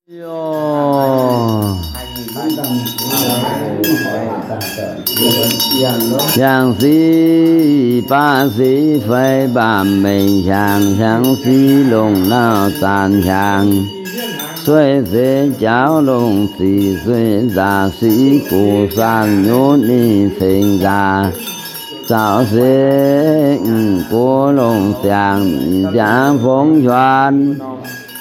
Yangh sic baav sic feix mbaamh mengh hiaangx, hiaangx sic longc nauc zaanc hiaangx, sueih seix jaauv longc sic sueih nzaac, sic guv saanh nyutc ninh cengx nzaac, zaux seix guv longc ziangx, nziaamv fongv hiuan,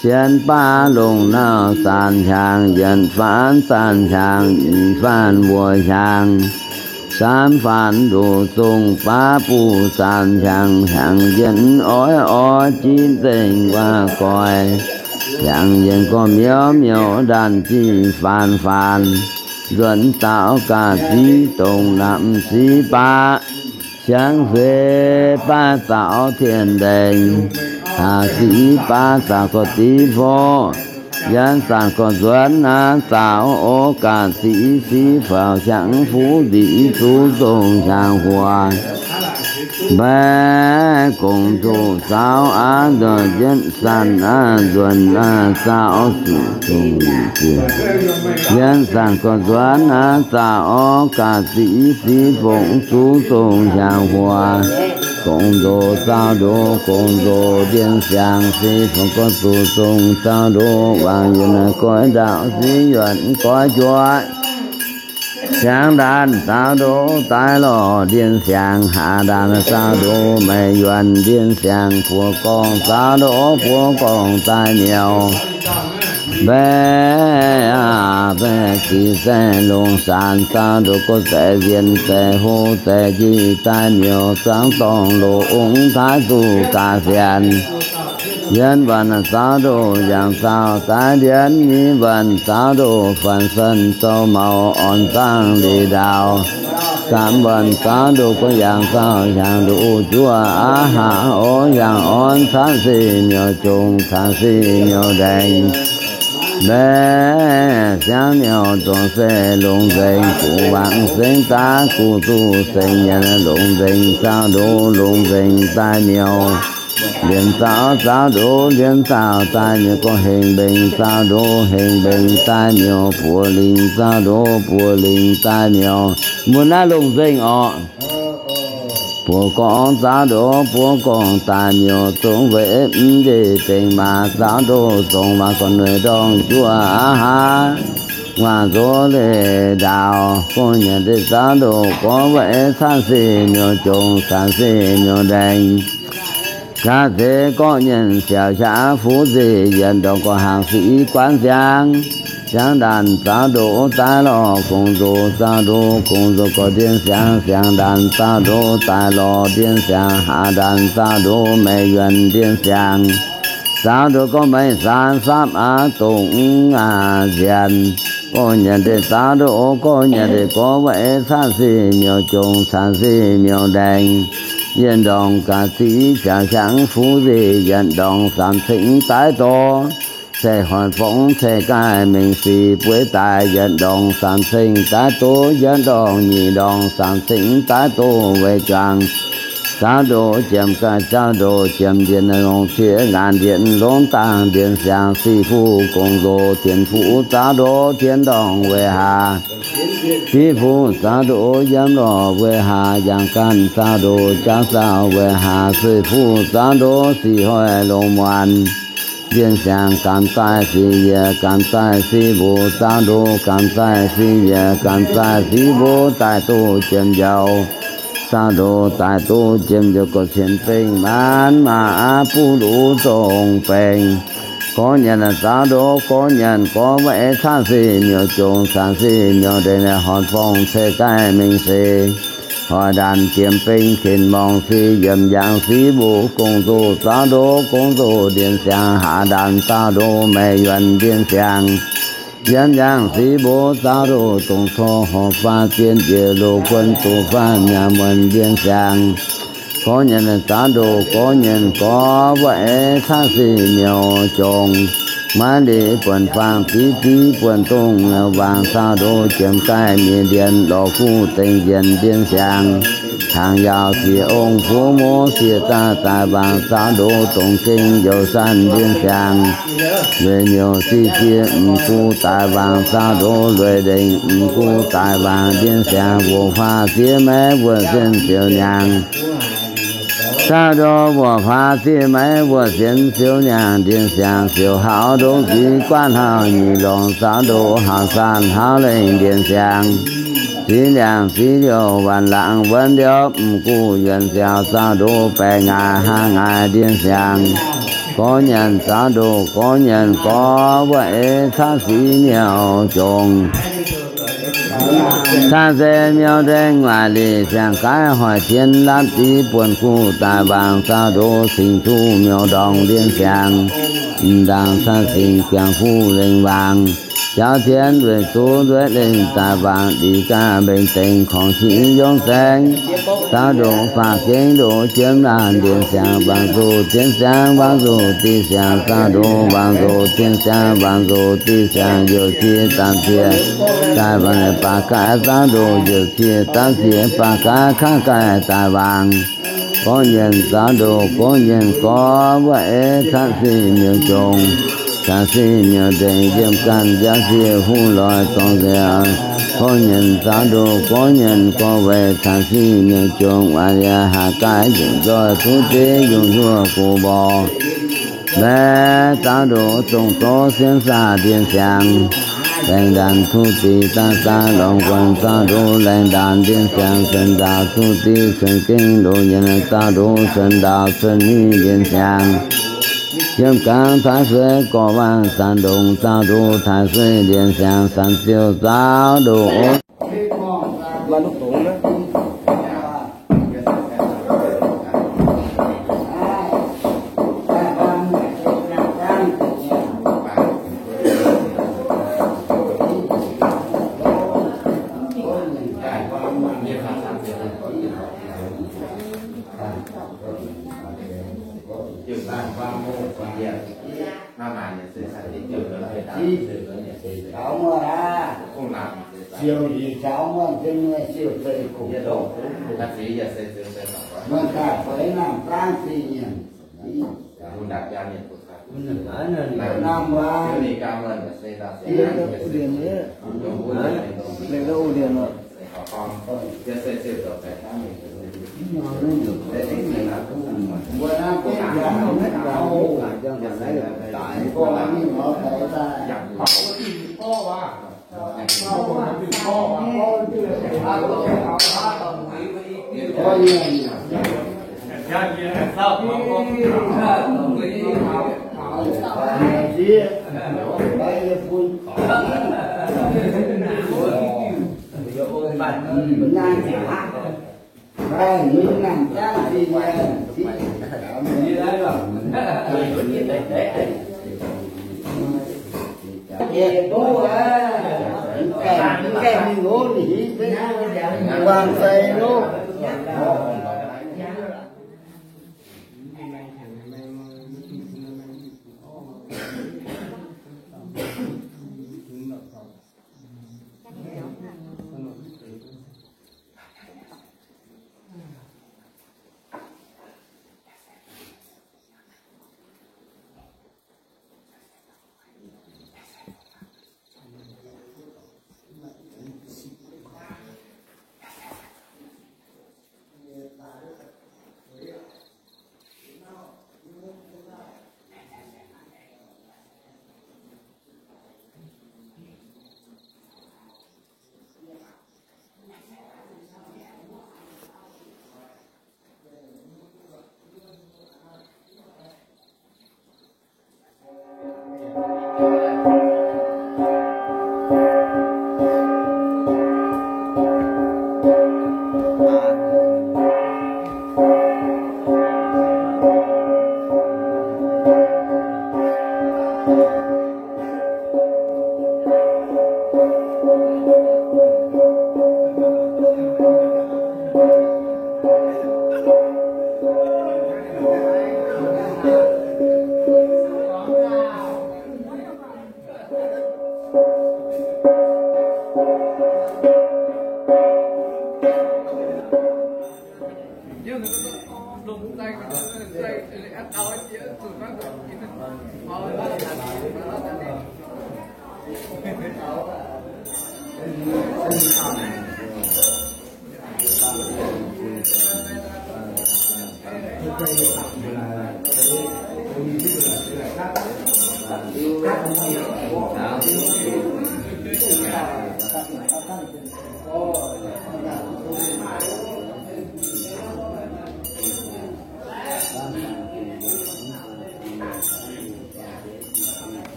sienx baav longc nauc zaanc hiaangx, yietc faanv zaanc hiaangx, i faanv mbuoqc hiaangx, saamv faanv ndoqc zongh, baav buv zaanc hiaangx, hiaangx yienx oix oix jiv nzengc waac goix, hiaangx yienx gorx miouv miouv ndaanh jiv faanv faanv, nzuonx zaux ga'zi dongh namx sic baav, siangx seix baav zaux tien-ndengx, haac sic baav zaux gorx-div fov, yienx zanc gorx-nzuonx naaiv zaux, o ga'zic sic faaux hiaangx fuqv nzic, zuqv zongh hiaangx huox. Mbaeqv gongx ndoqc zaux aqv, ndoqc yietv zanc aqv, nzuonx aqv, zaux zuqc zongh nzic, yietv zanc gorx-nzuonx aqv, zaux ga'zic sic fongc zuqv zongh hiaangx huox. Gongx ndoqc zaux ndoqc, gongx ndoqc ndiev siangx sic fongc gorx zuqc zongh zaux ndoqc, wangc yuonc goiv ndaauv sic yuonc goiv juoqv. Siangx ndaanh zaux ndoqc daaih lorh ndiev siangx, haac ndaanh zaux ndoqc maiv yuonc ndiev siangx, buoz gorngv zaux ndoqc buoz gorngv daaih miuc. Mbaeqv aqv, mbaeqv sic zaeqv longc saanx zaux ndoqc, gorngv zaeqv nzien zaeqv hlo zaeqv njiec daaih miuc, zuangx dorngh loz ong taaix zuqc gaax sienx. Yienx waanc zaux ndoqc yangh zaux daaih ndienx, nyeic waanc zaux ndoqc faanx sen zoux maux orn zaangv liz ndaaux. Saamv waanc zaux ndoqc gorngv yangh zaux hiaangx ndoqc juov aqv haac, o hiaangx orn caanv sic miuc jongc, caanv sic miuc ndaengx. Mbaeqv siangx miuc dongh se longx nzengc, gu'wangc sengx daav gu'zuqc sengx nyanc, longx nzengc zaux ndoqc longx nzengc daaih miuc. Lienz zaux zaux ndoqc lienz zaux daaih miuc, gorngv hengx mbengx zaux ndoqc hengx mbengx daaih miuc, buoz lingc zaux ndoqc buoz lingc daaih miuc. Mbuo naaiv longx nzengc orqc. Buoz gorngv zaux ndoqc buoz gorngv daaih miuc, zongx weic mv ndeic dengx maac zaux ndoqc zongx maac gorn-nueic ndorngh juov aqv haac. Waac nzox leih ndaaux, gorngv nyanc deix zaux ndoqc gorngv weic caanv sic miuc jongc, caanv sic miuc ndaengx. Ga'zeix gorqv nyanc siaauc hiaangx fuqv nzengc, yietc ndorngx gorqv hnaangx sic guanv siangx. Siangx ndaanh zaux ndoqc daaih lorh gongx nzoqc zaux ndoqc, gongx nzoqc gorqv ndiev siangx, siangx ndaanh zaux ndoqc daaih lorh ndiev siangx, haac ndaanh zaux ndoqc maiv yuonc ndiev siangx. Zaux ndoqc gorngv maiv saanx saapv aqv, dongh aqv nzienx. Gorqv nyanc deix zaux ndoqc, gorqv nyanc deix gorngv weic caanv sic miuc jongc, caanv sic miuc ndaengx. Yietc ndorngx ga'zic siaauc hiaangx fuqv nzengc, yietc ndorngx samx cingv daaih dorh. Ceix horn fongv ceix gaaih mengh sic bueix daaih, yietc ndorngx samx cingv daaih doz, yietc ndorngx nyic ndorngx samx cingv daaih doz weic juangc. Zaux ndoqc jiem gaaih zaux ndoqc jiem ndiev longx ciev ngaanc ndiev longx dangh ndiev siangx sic fuqv gongx nzoqc tien fuqv zaux ndoqc tien ndorngx weic haac. Sic fuqv zaux ndoqc yiem lorh weic haac, yangh ganh zaux ndoqc jaav zaux weic haac, sic fuqv zaux ndoqc sic hoic longx muonc. Ndiev siangx gaamx daaih sic yiec, gaamx daaih sic mbuo zaux ndoqc, gaamx daaih sic yiec, gaamx daaih sic mbuo daaih doz jiem njaaux. Zaux ndoqc daaih doz jiem njaaux gorqv cien bengh maanc maanc buv luv zong bengh. Gorqv nyanc zaux ndoqc, gorqv nyanc gorngv weic caanv sic miuc jongc, caanv sic miuc ndaengx, horn fongv ceix gaaih mengh sic. Hoic ndaanh jiem bengh ken morngh sic, yiem yangh sic mbuo gongx nzoqc zaux ndoqc, gongx nzoqc ndiev siangx, haac ndaanh zaux ndoqc maiv yuonc ndiev siangx. Yiem yangh sic mbuo zaux ndoqc dongh corc horc faah zien njiec loz guon doqc faah nyaah muonc ndiev siangx. Gorqv nyanc zaux ndoqc, gorqv nyanc gorngv weic caanv sic miuc jongc. Maiv liuz buonc faang div div buonc dongh waangc zaux ndoqc jiem gaaih mienh ndiev lorz guv dengx njiec ndiev siangx. Hnaangx yaauc sieqv ong fuqv mouv sieqv daaih, daaih mbaangc zaaux ndoqv dongh gengh youc sanc ndien siangx. Weic niouc siqv jiex m'gux daaih mbaangc zaaux ndoqv lueic ndengc m'gux daaih mbaangc ndien siangx. Mbuoqc faah zieqv maiv mbuoqc sienx ziouc nyaangc zaaux ndoqv mbuoqc faah zieqv maiv mbuoqc sienx ziouc nyaangc ndien siangx. Ziouc hauv ndoqv nziv guaav hlauv nyic longc zaaux ndoqv hauv saanh hauv lengh ndien siangx. Ziv ndiangx ziv liouh waanc laangz wuonv liouh m'gux yuonc nziaaux zaaux ndoqv baeqc ngaaic hnangv ngaaic ndien siangx. Gorngv nyanc zaaux ndoqv gorngv nyanc gorngv wuov eix caqv siqv miuc jongc. Caqv se miuc ndengh waaic lic siang-gaaiv hoic tien lapv div buonc guv daaih mbaangc zaaux ndoqv cingx zuqv miuc ndorngx ndien siangx. M'ndaangc caqv cingx biangh fuqv lengh mbaangc. Jauv tien weic zuqc nzueic lengh daaih mbaangc, liqc gaax mbengx dengx korngx siqv yongv saeng. Zaaux ndoqv faah gengh ndoqv jiem laanh ndien siangx, mbaangc zuqc tien siangx, mbaangc zuqc diqc siangx, zaaux ndoqv mbaangc zuqc tien siangx, mbaangc zuqc diqc siangx, youc jiex daamh ziex daaih mbaangc, baac gaax zaaux ndoqv youc jiex daamh ziex, baac gaax kaav gaax daaih mbaangc. Gorngv nyanc zaaux ndoqv gorngv nyanc gorngv wuov eix caqv siqv miuc jongc. Caqv siqv miuc ndengh yiem ganh jaav siqv huv loix dorngx nziaaux. Gorngv nyanc zaaux ndoqv gorngv nyanc gorngv weic caqv siqv miuc jongc, waaic liaqc haaix gaaix nzunc nzoih tuv deix yungh hluoqv gox mborqc. Mbaeqc zaaux ndoqv dongh zorqv sienx saah ndien siangx. Laengz ndaanc tuv deix daaih daaih lorngx wuonc zaaux ndoqv laengz ndaanc ndien siangx. Cuotv ndaaux tuv deix cuotv gengh ndoqv nyanc zaaux ndoqv cuotv ndaaux cuotv hingv ndien siangx. Yiem gangx taaix sueih gorqv-waangc zanc ndongc zaaux ndoqv taaix sueih ndien siangx, zanc ziouc zaaux ndoqv.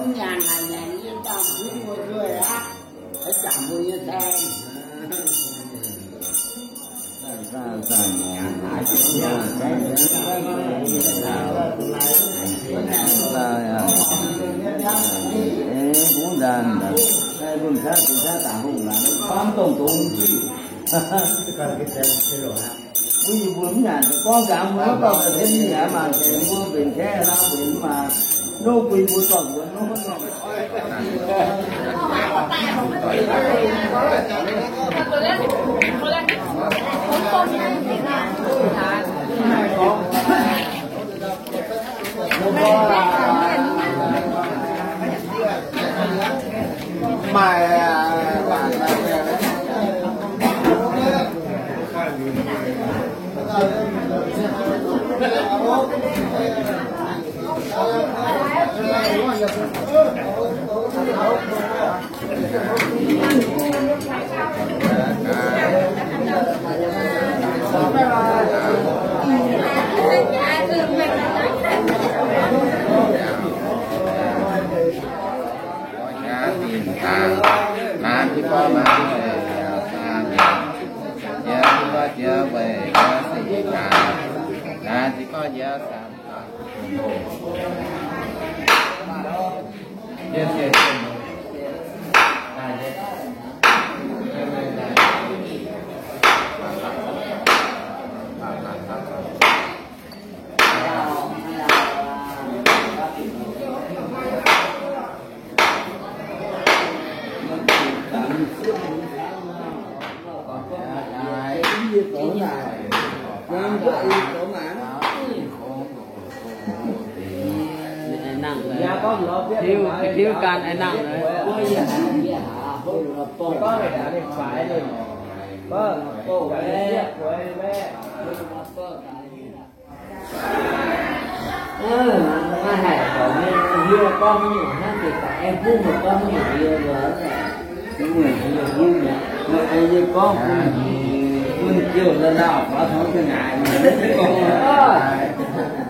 Nyanc haic, nyanc yie dangh kuv mbuo nzuih aqv. Eix jangc mbuo nyei saeng. Mbuo yie mbuo mv nyanc, gorngv nzangc mbuo mv baac mbuo mbenc kaeqv hnangv, mbenc mv maaih, nov bun mbuo zorqv mbuo nov. Maaih, Hiuv, hiuv gan ai nangh nor. Maiv haic, gorngv mv nyungc hnangv, deix daaih aengx bun meih gorngv mv nyungc yie wuov. Yie gorngv bun, bun jiouh nor, nor faaux taux za'gengh ngaaic,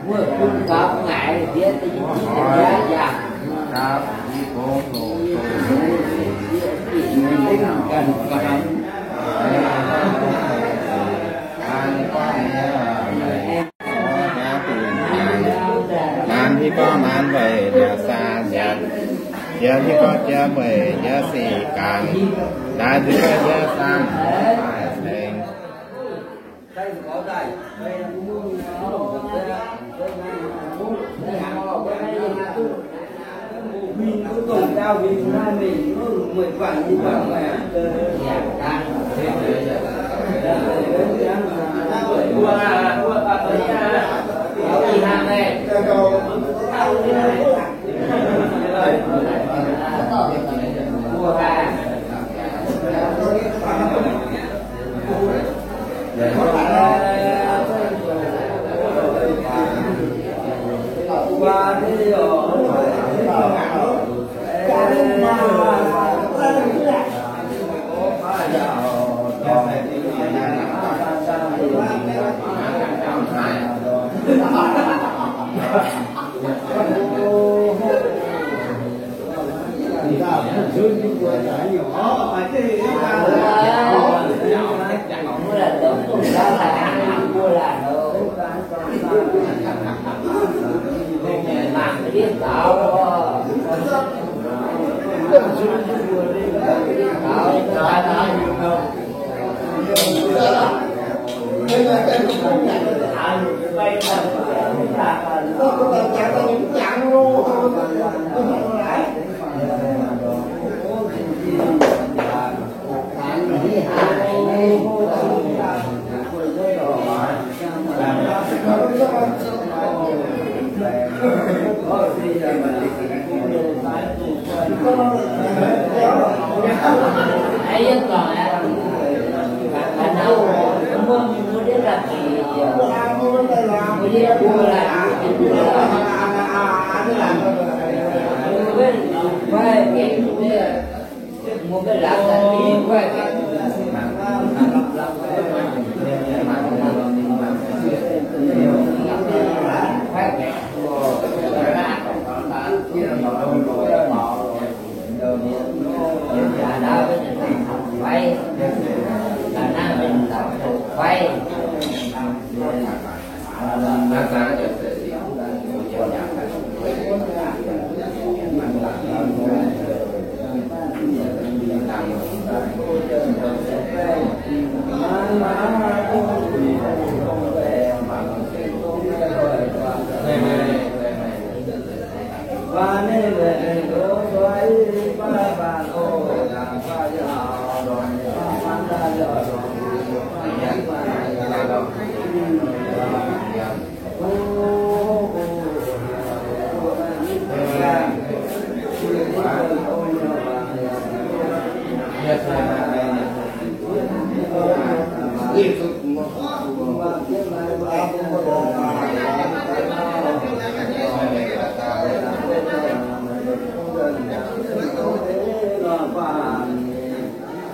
wuov bun gaux ngaaic diex da'nyeic jienv daaih jaax. Maanz hiuv gorngv maanz weic njiec saah nyanc, jiex hiuv gorngv jiex weic njiec sic ganh, daaih hiuv gorngv jiex saah nyanc.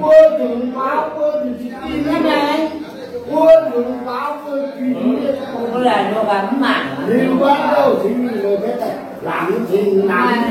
Buo nzunc baauv buo nzunc za'gengh nyei, buo nzunc baauv buo nzunc nyei, mv mangc liuz wuov dauh Singx Lingh Loz-Mienh daaih laangz zingh laangz.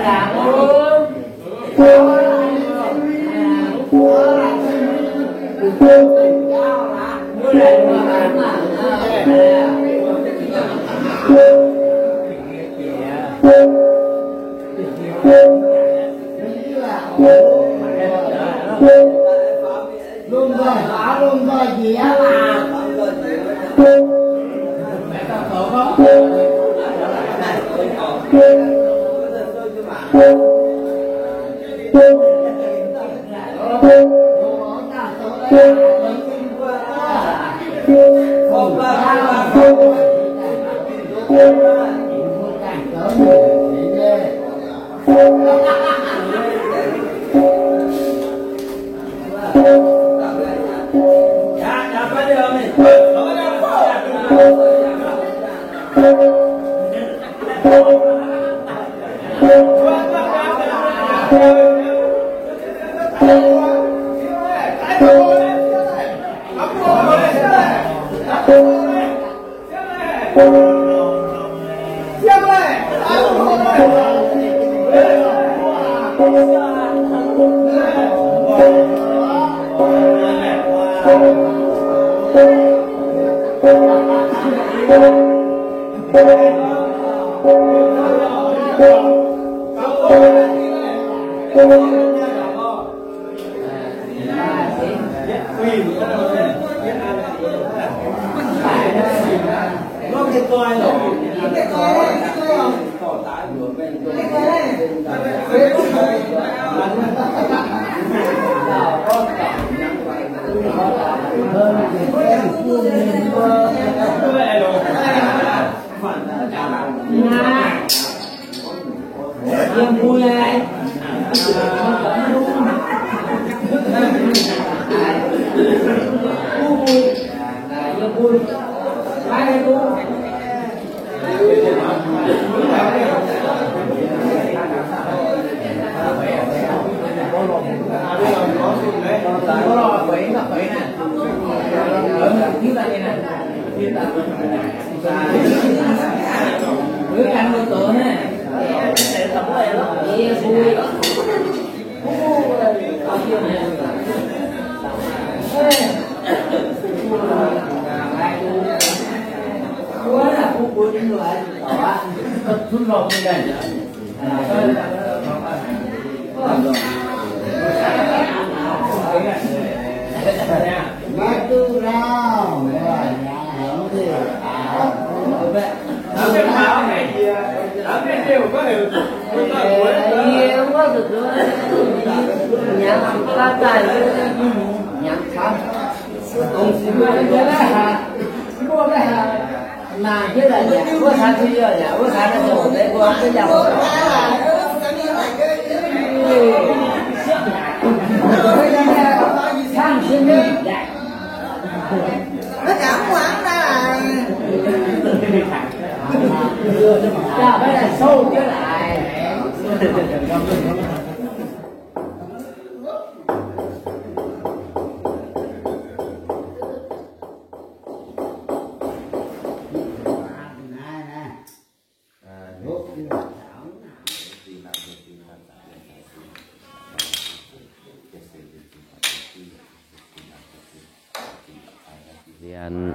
Nzien.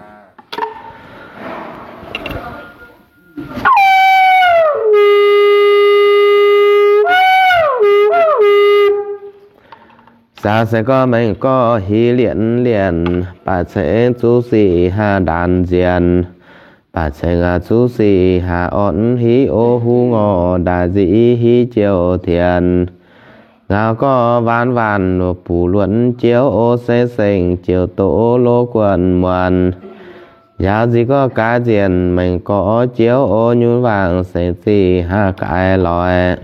Saau se gorngv mengh gorx hiv lienc lienc, baac ceng zuqc sic haah ndaanx nzien. Baac ceng aac zuqc sic haah orn hiv o hungh ngorc, ndaaih nzic hiv jiouv tienx. Ngau gorx waanc waanc buc luonc jiouv o seng seng, jiouv doqc loz guonc muonc. Njaaux nzic gorx gaaix nzien, mengh gorx jiouv o nyunc waangc seng zic haah gaaix loic.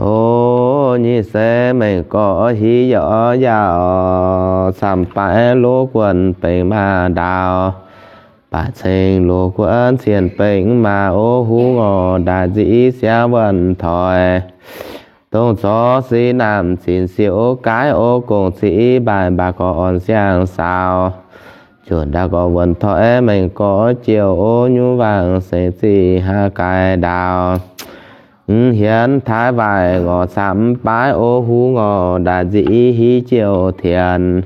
O, nyic se mengh gorx hiv yorx yaauc, camv-baaix loz guonc bengx maaz ndaaux. Baac ceng loz guonc cien bengx maaz o hungh ngorc, ndaaih nzic siangx wuonh toic. Dongh zorqv sic naamh cin siouc gaaix o gong zic mbaaih mbaac gorx orn siang-saaux. Juonh ndaaih gorx wuonh toic mengh gorx jiouv o nyunv waangc seix zic haah gaaix ndaaux. Hienx taaix waaic ngorc camv mv baaix o, huv ngorc ndaaih nziqv hiv jouh tienx.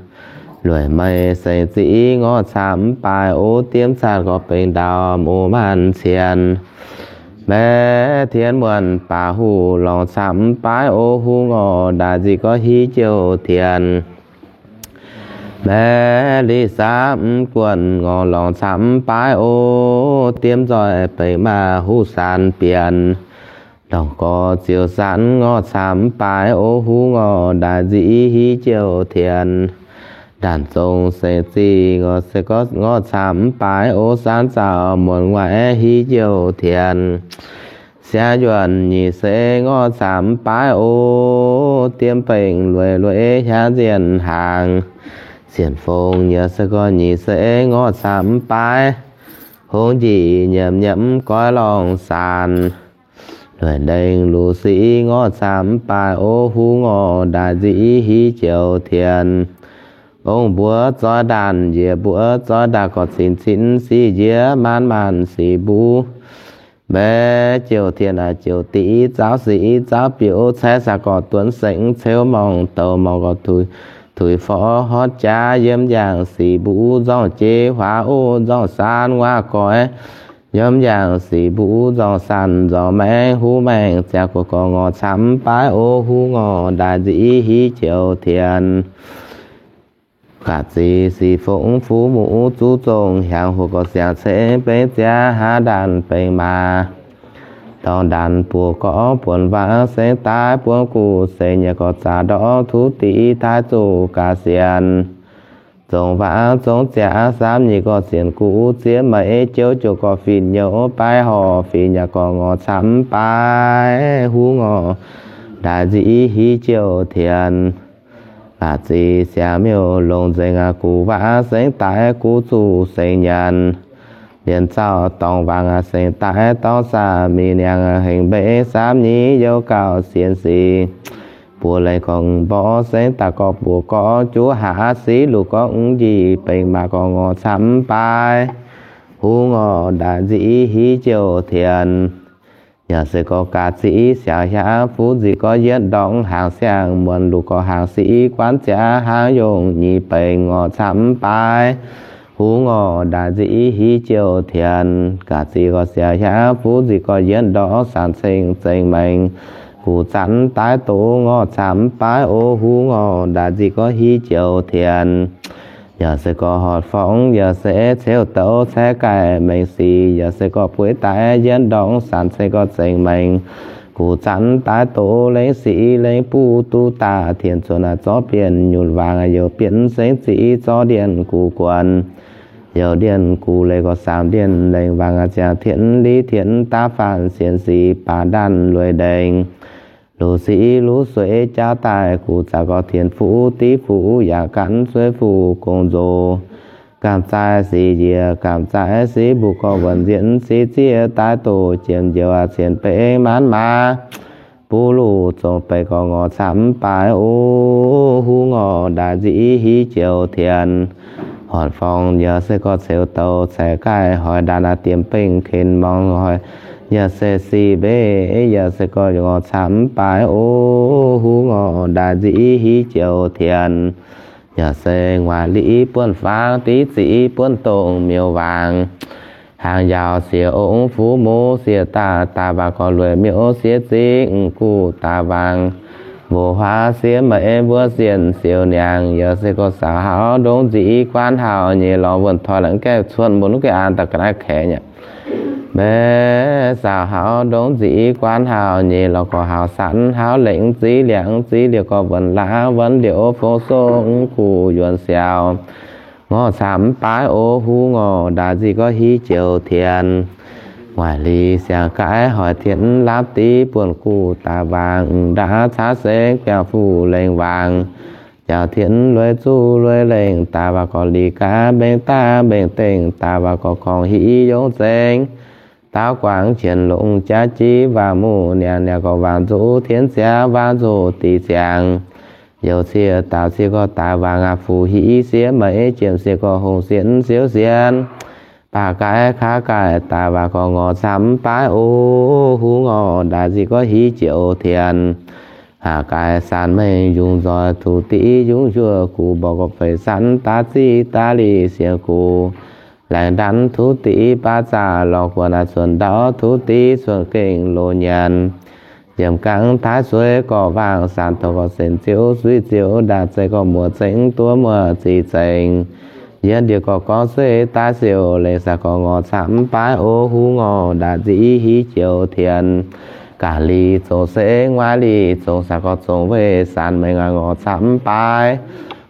Lueic meih seix ziqv ngorc camv mv baaix o, diemv zaatc gorqv-benx ndau muoz maanc cien. Mbaeqc tien muonh baac huv lorngc camv mv baaix o, huv ngorc ndaaih nziqv gorqv hiv jouh tienx. Mbaeqc liz saamv guonh ngorc lorngc camv mv baaix o, diemv nzoih benx maah huv saanx bienx. Ndorngc gorx ziouc saanv ngorc camv mv baaix o, huv ngorc ndaaih nziqv hiv jouh tienx. Ndaanc zong seix ziqv ngorc camv mv baaix o, saanv zaux muonc nguaaic hiv jouh tienx. Siangx yuonh nyic seix ngorc camv mv baaix o, diemv bengh lueic lueic hiaangx nzienh hnaangx. Sienx fongx yaac se gorx nyic seix ngorc camv mv baaix, hungh njiec nyiemc nyiemc goiv lorngh saanx. Lueic ndengh luc siqv ngorc camv mv baaix o, huv ngorc ndaaih nziqv hiv jouh tienx. Ong mbuox zoih ndaanc, njiec mbuox zoih ndaanc, gorqv cinx cinx siqv njiec, maanc maanc siqv mbuv. Mbaeqc jouh tienx naaic jouh diqv zaux siqv zaux biouv, caeqv saah gorqv duonx sengx ceuv morngh douc morngh gorqv tuix, tuix forv horv jaav yiem yaangh siqv mbuv nzorngh jeiv huaav o nzorngh saanv nguaaic goix. Yiem yaangh siqv mbuv nzorngh saanv nzorngh maengx huv maengx ziangh guoqv gorqv ngorc camv mv baaix o, huv ngorc ndaaih nziqv hiv jouh tienx. Ga'zic siqv fongx fuv muv zuqv zongh hiaangx huoqv gorqv siangx ceng beiv ziangx hnangv ndaanc bengx maaz. Dorngx ndaanc buoz gorqv buonc waac sengx daaih buonv guv sengx nyei gorqv zaqc ndorqc tuv diqv taaix zuqc ga'sienx. Zongc waac zongc ziangx saamv nyic gorqv sienx guv ziex meic jouv jouh gorqv fih nyouz baaix horc fih nyaah gorqv ngorc camv mv baaix huv ngorc ndaaih nziqv hiv jouh tienx. Ga'zic siangx miuc-longc nzengc aqv, guv waac sengx daaih guv zuqc sengx nyanc. Lienz zauh dorngx waangc aqv, sengx daaih dorngx saah mingh niangx hengx mbeix saamv nyic youh gauh sienx sic. Buoz lengh gorqv mborqv sengx daaih gorqv buoz gorqv juv haav siqv luc gorqv mv njiec bengx maaz gorqv ngorc camv mv baaix huv ngorc ndaaih nziqv hiv jouh tienx. Yaac se gorqv ga'zic siaaux hiaangx fuqv nzic gorqv yietv ndorngx hnaangx siang muonc luc gorqv hnaangx siqv guanv ziangx hnaangx yongh nyic bengx ngorc camv mv baaix huv ngorc ndaaih nziqv hiv jouh tienx. Ga'zic gorqv siaaux hiaangx fuqv nzic gorqv yietv ndorngx saanc ceng zengx maengx guv zanc daaih doqc ngorc camv mv baaix o, huv ngorc ndaaih nziqv gorqv hiv jouh tienx. Yaac se gorqv horc forngv yaac se ceuv douz caeqv gaih maengx sic, yaac se gorqv bueix daaih yietv ndorngx saanc ceng gorqv zengx maengx guv zanc daaih doqc lengx sic lengx buv duqv daaih tienx cuotv naaic zorqv bienh nyutc waangc youc bienh sengx ziqv zorqv ndienh guv guonc. Youc ndienh guv leiz gorqv saamv ndienh lengh waangc ziangh tienx liv tienx daav faanh sienx sic baac ndaanh lueic ndengc. Luc siqv luv sueix jaauv daaih guv zaqc gorqv tienx fuqv div fuqv yaac gan sueix fuqv gong nzoc. Gamh zaaih siqv njiec gamh zaaih siqv mbuqc gorqv wuonc nzienx siqv zieqv daaih doqc jiem njoux aqv, cien bengx maanc maaz buv luc zongc beic gorqv ngorc camv mv baaix o, huv ngorc ndaaih nziqv hiv jouh tienx. Horc forngv yaac se gorqv ceuv douz caeqv gaih hoic ndaanc aqv, diemx bengx ken morngh hoic yaac se siqv mbeix yaac se gorqv ngorc camv mv baaix o, huv ngorc ndaaih nziqv hiv jouh tienx. Yaac se nguaaic liqv buonv faang diqv ziqv buonv dongh miuc waangc. Hnaangx yaauc siex ong fuqv muz siex daaih, daaih waangc gorqv lueic miuc siex zingh guv daaih waangc. Mbuoqc huaav siex meic wuov sienh siouc niangx, yaac se gorqv saauc hauv ndongc nziqv guanv hauh nyei lorz wuonh toi laengz gaeqv cuotv mbuo nuqv gaeqv an daaih ga'naaiv kaeqv nyei. Mbaeqc saauc hauv ndongc nziqv guanv hauh nyei lorz gorqv hauh sanv hauv lengc ziqv liangx ziqv liouh gorqv wuonc laangz wuonc liouh fong song guv yuonx siaaux. Ngorc camv mv baaix o, huv ngorc ndaaih nziqv gorqv hiv jouh tienx. Nguaaic liz siang-gaaiv hoic tienx lapv-div buonv guv daaih waangc, m'ndaav caav sengx biangh fuqv lengh waangc. Jauv tienx lueic zuqv lueic lengh daaih waangc gorqv liz gaax mbengx daav mbengx dengh daaih waangc gorqv korngx hiv yongc zengx. Daauv guangc qienx longc jaav jiv waangc muqv niangx niangx gorqv waangc nzuqc tienx ziangx waangc nzuqc diqc ziangx. Youc ciev daauh ciev gorqv daaih waangc aqv, fuqv hiv siex meic jiem siex gorqv hongh sienx siouv sienx. baac gaaix kaav gaaix daaih waac gorx ngorc camv mv baaix o. Huv ngorc ndaaih nzic gorngv hiv joux tienx, haac gaaix saanx mengh yungz nzoih tuv div yungz njuov gux mborqv gorqv feix sanv daav ziv daav lic sienx gux laengz ndanv tuv div baav zaah lorz guonx aac cuonx ndau tuv div cuonx gengh loz nyanc. Yiem gangv taaix sueiv gorqv vaangh saanx tov gorqv senx ziouv suiv ziouv ndaangc zeiv gorqv muoz zengv duov muoz zic zengx. Yiem ndie gorqv gorngv sueiv daaih siouc lengc saax gorqv ngorc camv mv baaix o. Huv ngorc ndaaih nzic hiv joux tienx, gaax lic zongc se nguaaiv lic zongc saax gorqv zongc weih saanx mengh aac ngorc camv mv baaix.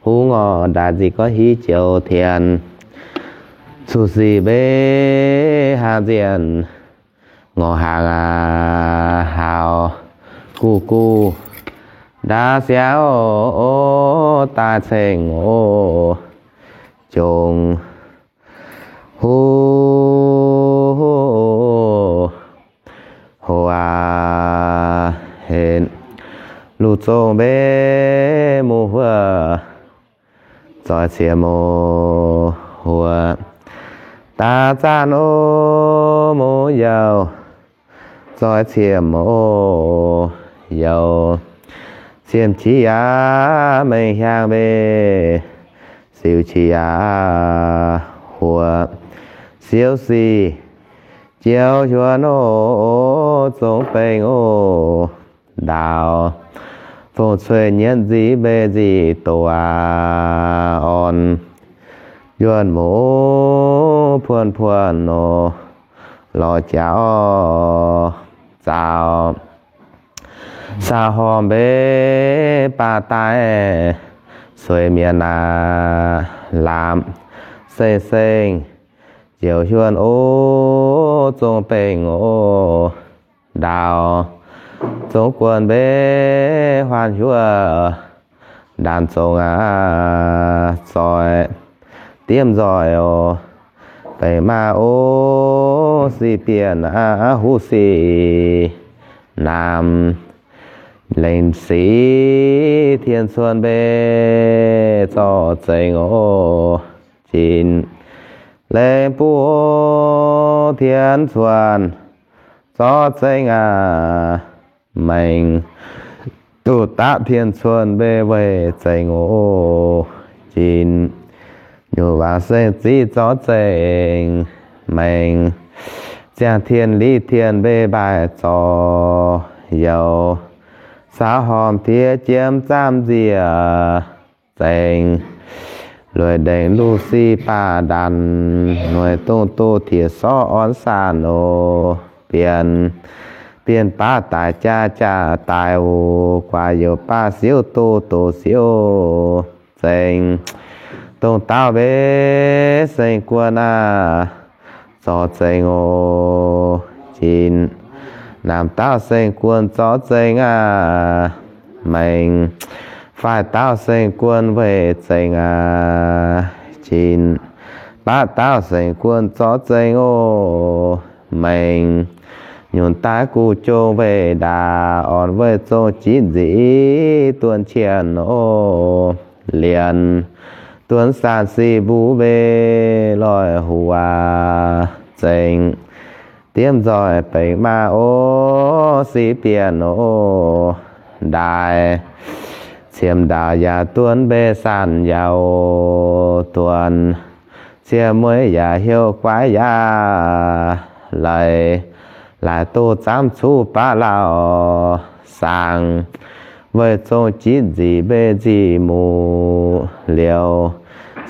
Huv ngorc ndaaih nzic gorngv hiv joux tienx, cuqv sic mbeix haangh nzienh ngorc haangh aac haaux guv guv ndaauv siaauv daaih ceng o. Jongc huv hoc aac henc luv zong mbeix muoz huoqv zoix ciem o. Huoqv daav zaanv o, muoz youh zoix ciem o. Youh ciem qiex yaac mengh hiaangx mbeih, siou qiex yaac huoqv siou sic jiouv hiuv o. Zong bengh o, ndaauv fong cueiv nyienz nzic mbeix nzic doqc aac orn yuonh muoz puonv puonv nor, lorz jaax orv zaaux saau hormh mbeix baac daaih sueih mienh aac laamc seng seng ziouc hiuonh o. Zong bengh o, ndaauv zong guon mbeix huaanh hiuv ndaanh zong aac zoih diemv nzoih o. Bengh maah o, sic bienh aac huv sic naamh lengc sic tien cuonx mbeix zorqv zengx o. Jin lengc buo tien cuonx zorqv zengx aac mengh duqv dapv tien cuonx mbeix weih zengx o. Jin nyungc waac seng ziv zorqv zengx mengh ziangh tien liz tien mbeix mbaih zorc youz saau hormh diex jiem zaamv nziec zengx lueic ndengc luv sic baac ndanc noic dongh doz tiex sorv orn saanh oc. Bienh bienh baav daic jaax jaax daic oc. Guaax youz baav siouv doz doz siouv zengx dongh dauh mbeix seng guon aac zorc zengx oc. Jin naamh dauh seng guon zorc zengx aac mengh faix dauh seng guon weih zengx aac. Jin baav dauh seng guon zorc zengx oc. Mengh nyunc daaih guv jong weih ndaauv orn weih zong jiv nzic duon qienh oc. Lienz duon saanh sic mbuo mbeih loih huaax zengx diemv nzoih bengx maah o. Sic bienh oc, ndaaih ciemx ndaauv yaac duonv mbeih saanh yaauc duonv, ciex mueiz yaac heuc guaiv yaac leiz, laaix doz zaamv cuv baav lauh saangx, weih zong jiv nzic mbeih nzic muc liouh,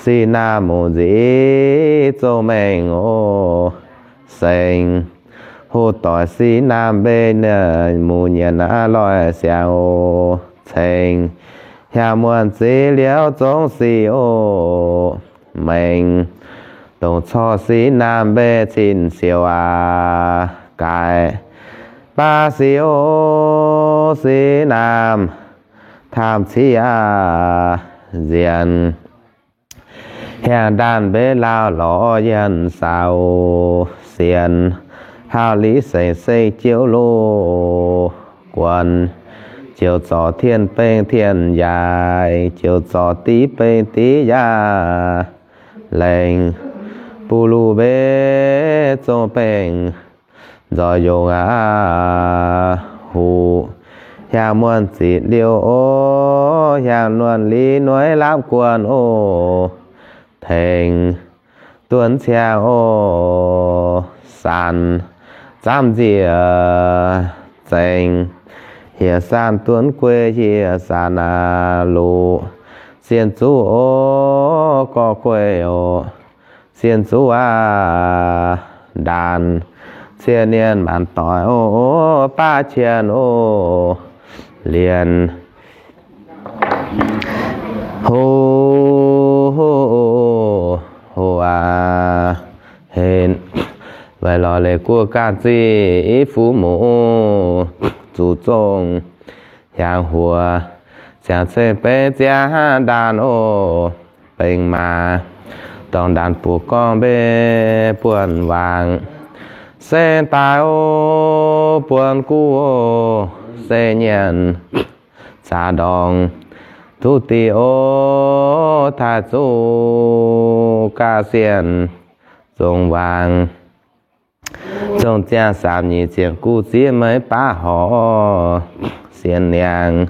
sic naamh muc nzic zong mengh oc. Seng hoc doic sic naamh mbeih muc nyienx aav loih siangx oc. Ceng hiaang muonh ziv liouh zong sic oc. Mengh dongh corc sic naamh mbeih cin siouc aac, gaix baav sic oc. Sic naamh taamh ciqv aac nzienh hiaang ndaanh mbeix lauh lorz yienh saaux, sienx hauh liz sengx seng jiouv loz guonx, ziouc zorc tien bengx tien yaac, ziouc zorc div bengx div yaac lengh Buv luv mbe zong bengh nzoih yongc aqv. Huv hiaang muonh zitc liouh oc, hiaang nuonh li nueiv lapv guon oc. Tengx duonv ciang oc, saanx zamv nzieqc zengx. Hieh saanx duonv guei, hieh saanx aqv loqc, sien zuqv oc gorx guei oc, sien zuqv aqv ndaanx. Cie nienh maanc doic oc, baav qienh oc, lienc hoc, hoc aqv. Henv weic lorz leiz guoqv ganh ziqc i fuqv muoz, zuqc zongh hiaangx huox, ziangh ceng beiv ziangh ndaanx oc. Bengx maaz dorngx ndaanx buoz gorngv mbe buonc waangc, se daaih oc buonc guv oc, se nyienc zaqc ndorngx duqv diqc oc, taaih zuqc ga'sienh zongh waangc. Zongh ziangh saamx nyic ziepc guv zieqv meiv baav horc, sienx niangx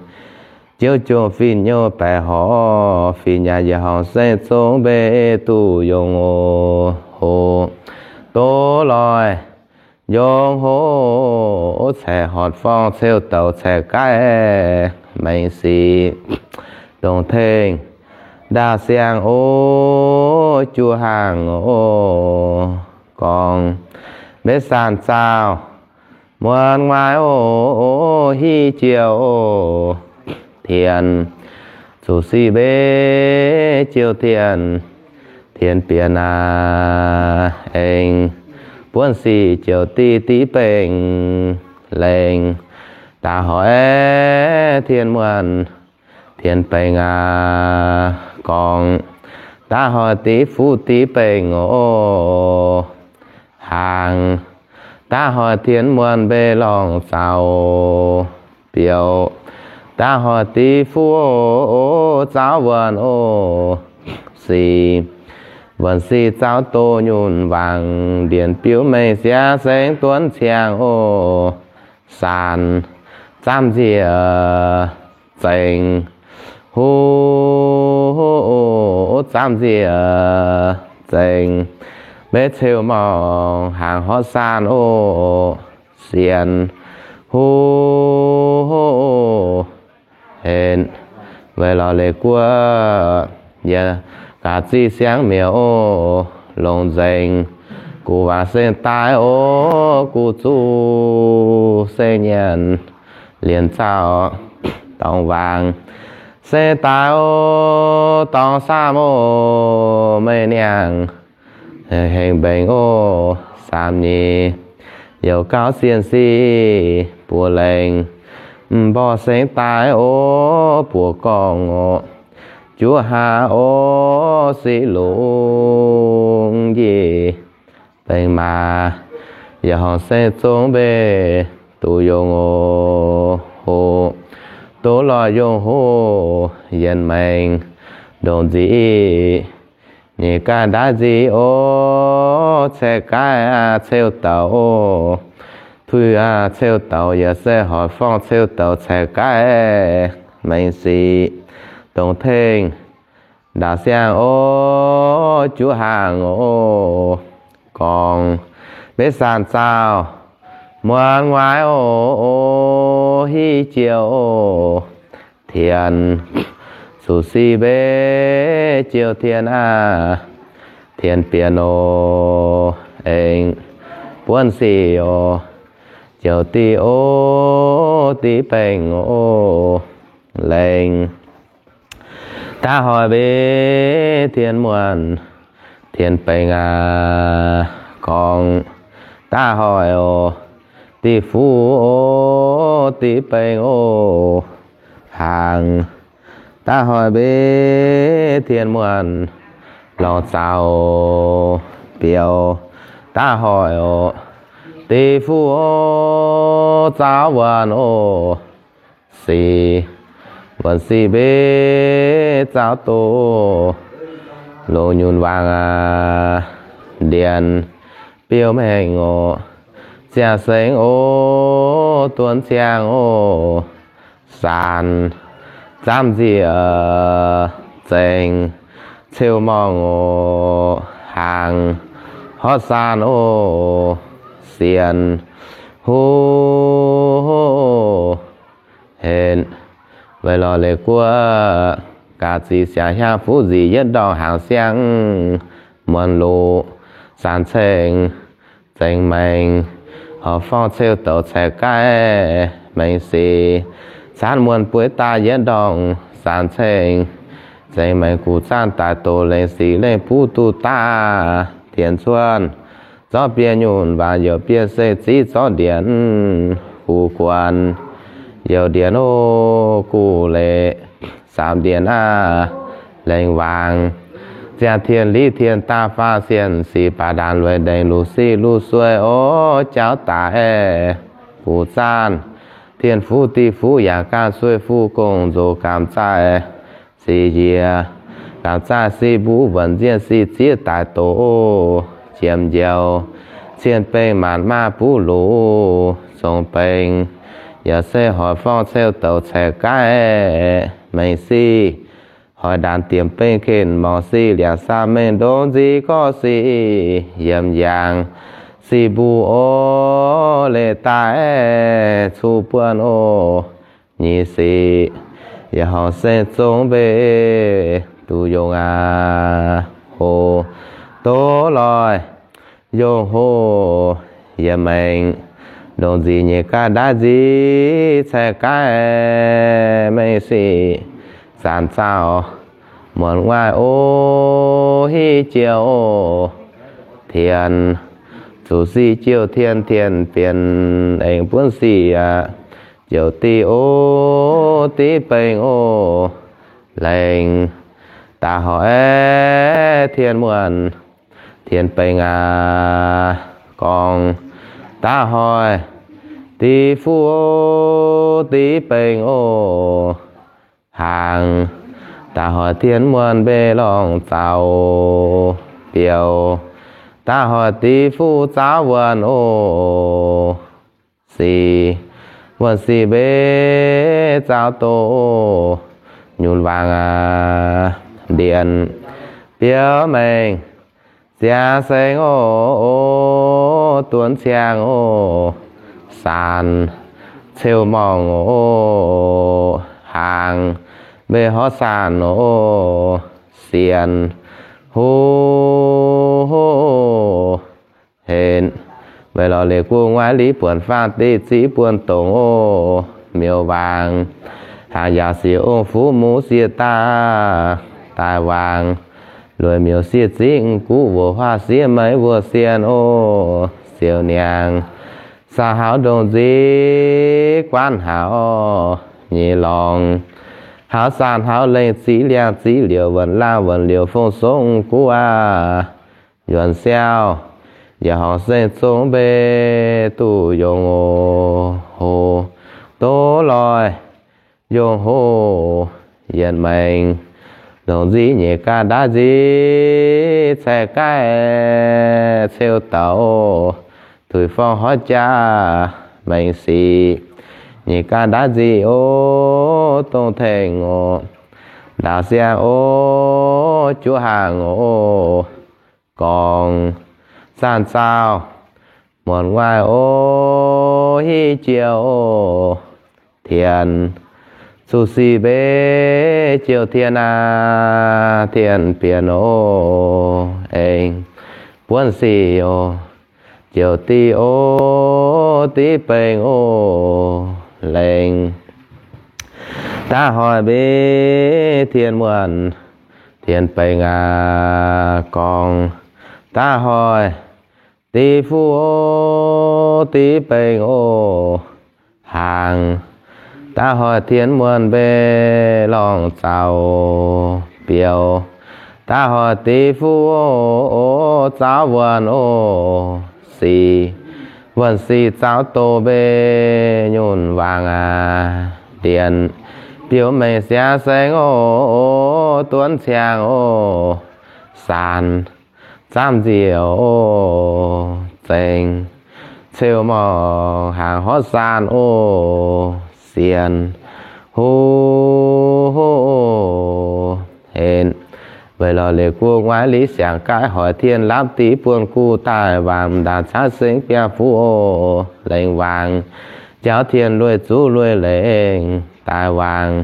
jiouv jomc fin-nyouv baeqc horc, fin-nyauv yietc horngc se zong mbe duqv yungz oc. Hoc doz loih yungz hoc, caeqv horc forng ceu douc caeqv gaeqv maengx sic, dongh tengx ndaauh siang oc, juv hnaangx oc, gorngv mbe saanh zaauh muonz nguaaiv oc, hiuv jiouv oc, tien zuqc sic mbe jiouv tien, tien bienx aqv. Aengx buonv sic jiouv diqv diqv bengh lengh, daaih hoic tien muonh tien bengh aqv. Gorngv daaih hoic diqv fuqv diqv bengh oc, hnaangx daaih hoic tien muonh mbe lorngh zaux biouv, daaih hoic diqv fuqv oc, zaux wuonh oc, sic wuonh sic zaux doz nyunc wangc, ndienx biuv mengh siangx sengx duonv ciangh oc, saanx zamv nzieqc zengx, huv zamv nzieqc zengx, mbe ceu morngh hnaangx horv saanh oc, sienx huv henv weic lorz leiz guoqv, yie gaax ziqv siangv mi'aqv oc, longc nzengc guv waac se daaih oc, guv zuqc se nyienc lienc zaux dorngx waangc se daaih oc, dorngx saamv oc, meih niangh hengx mbenc oc, saamx nyeic youc gauh sienh sic buoz lengh, m'mborqv sengx daaih oc, buoz gorngv oc, juov haav oc, siqv lungh njiec bengx maaz, yietc horngc se zong mbe duqv yungz oc. Hoc doz loih yungz hoc, yienx maengx ndongc nzic, nyic gaaih ndaaiv nzic oc, caeqv gaaix aqv ceu douc oc, tuix aqv ceu douc, yaac se horc forng ceu douc caeqv gaaix maengx sic, dongh tengx ndaauv siang oc, juv hnaangx oc, gorngv mbe saanh zaauh muonz nguaaiv oc, hiuv jiouv oc, tienx zuqc sic mbe jiouv tien aqv, tien bienx oc, aengx buonv sic oc, jiouv diqv oc, diqv bengh oc, lengh daav hoic mbe tien muonh tien bengh aqv, gorngv daav hoic oc, diqv fuqv oc, diqv bengh oc, hnaangx daav hoic mbe tien muonh lorngx zaux biouv, daav hoic oc, diqv fuqv oc, zaux wuonc oc, sic wuonc sic mbe zaux doz longx nyunc wangc aqv. ndienx biouv mengh oc. Ziangh sengx oc, duonx ciangx oc, saanx zaamv nzieqc zengx, ceu morngh oc, hnaangx horv saanh oc, sienx huv henv. Weic lorz leiz guoqv gaax ziqc siangx hiaangv fuqv nzic yietv ndorngh hnaangx siang, muonz loqc saanx ceng zengx maengx, horpc forng ceu douc caeqv gaeqv maengx sic, caanv muonh bueix daaih yietv ndorngh saanx ceng zengx maengx, guv zaanv daaih doqc lengh sic lengh buv duqv daaih dienx cuonv, zorqv biei nyunc waanc youc biei sei ziv zorqv ndienx huv guanx, youc ndienx oc guv leiz, saamx ndienx aav lengh waangc, ziangh tien liv tien daaih faah sienh sic baac ndaanx lueic ndengc luc sic luc sueih oc jauv daaih, guv zaanv tien fuqv div fuqv yaac gaanv sueih fuqv gong nzox gaamx zaih sic njiec, gaamx zaih sic mbuv wuonc nzienh sic zieqv daaih doqc, jiem njoux cien beng maanc maah buv luc zong beng, yaac se hoic forng ceu douc caeqv gaeqv maengx sic, hoic ndaanx diemx beng ken morngx sic liangx saa mengh ndongc nzic gorqv sic, yiem yaangh sic mbuv oc leiz daaih cuqv buonv oc, nyic sic yaac horngc seng zong mbeih duqv yongh aac hoc, doz loih yongh hoc, yiem maengx ndongc nzic nyeic gaax ndaaiv nzic caeqv gaeqv maengx sic, zaanc zaauh muonc nguaaiv oc hiv jiouh oc, tien zuqc sic jiouh tien, tien bienx aengx buonv sic aqv, jiouh div oc div beng oc, lengc daaih hoic aeqv tien muonh tien beng aac, gorngv daav hoic div fuqv oc div beng oc, hnaangx daaih hoic tien muonh mbeih lorngh zaux biouv, daav hoic div fuqv zaauv wuonh oc, sic wuonh sic mbeih zaauv doz, nyunc waangc aac, ndienx biouv mengh ziangh sengx oc, duonx ciangx oc, saanx ceu morngh oc, hnaangx mbeih horv saanh oc, sienx huv henv. Weic lorz leiz guv nguaaiv liv buonc faah diqv ziqv buonv dongc oc, miuc waangc hnaangx yaac siec ong fuqv muv sieqv daaih, daaih waangc lueic miuc sieqv ziqv guv wuoc huaav sieqv meiv wuoc sienh oc, siouc niangx saah haux ndongc nzic guaanv hnaangx nyei lorngx, haux saanh haux lengh ziqv liangh ziqv liouc wuonc laangh wuonc liouc fong songv guv aac, yuonc siauv yaac horngc seng zong mbeih duqv yongh oc, hoc doz loih yongh hoc, yietc maengx ndongc nzic nyeic gaax ndaaiv nzic caeqv gaeqv ceu douc, tuix forng horv jaax maengx sic nyeic gaax ndaaiv nzic oc, dongh tengx oc, ndaaux siang oc, juov hnaangx oc, gorngv zaanc zaauh muonc nguaaiv oc hiv jiouh oc, tien zuqc sic mbeih jiouh tien aac, tien bienx oc, aengx buonv sic oc, jiouh diqv oc diqv beng oc, lengc daav hoic mbeih tien muonh tien beng aac, gorngv daav hoic diqv fuqv oc diqv beng oc, hnaangx daav hoic tien muonh mbeih lorngh zaux biouv, daav hoic diqv fuqv oc zaauv wuonh oc, sic wuonh sic zaauv doz mbeih nyunc waangc aac, ndienx biouv mengh siangx saengv oc, duonv ciangx oc, saanx Zaamv nziec oc, zengc ceu morngh hnaangx horv saan oc, sienx huv henv. Weic lorz liuz gu'nguaaic liuz siangx gaaix hoic tien lapv div buonv guv daaih wangc ndaangc caaiv sengx biaa fuqv oc, lengc wangc jauv tien lueic zuqv lueic lengc daaih wangc.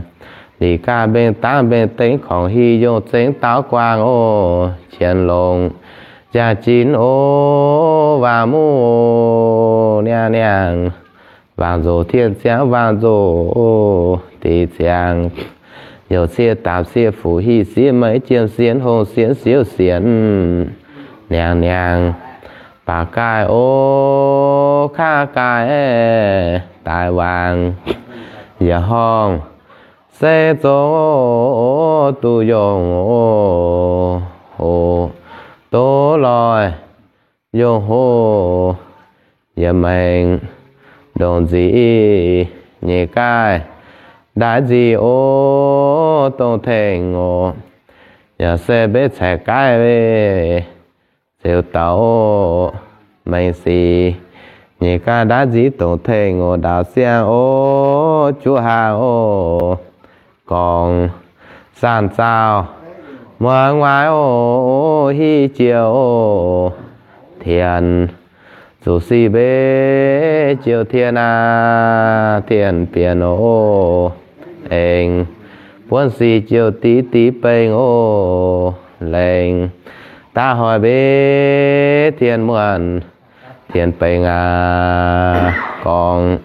Liqc gaaih mbeng dangv mbeng dengv kongc hi yongh zengx daauv guaang oc, qienx longc jaa-jin oc, waac muv niangh niangh, waangc nzoc tien ziangx waangc nzoc diqc ziangx. Youc cie daapc cie fuqv hieh sieqv meiv jiem sienx hongh sienx siouv sienx niangh niangh. Baac gaaih oc, kaav gaaih daaih wangc, yietc horngh se zong oc, duqv yongh oc, hoc doz loih yongh hoc, yietc maengc ndongc nzic nyeic gaaih ndaaiv nzic oc, dongh tengx oc. Yaac se mbev caeqv gaaih weih ziouc douc oc, maengx sic nyeic gaaih ndaaiv nzic dongh tengx oc, ndaauc siang oc, juov haangh oc, gorngv saanh zaauh muonz nguaaiv oc, hiv jiouv oc, tienx zuqc sic mbeix jiouv tien aac, tien bienx oc, aengx buonv sic jiouv diqv diqv bengx oc, lengc daav hoic mbeix tien muonh tien bengx aac, gorngv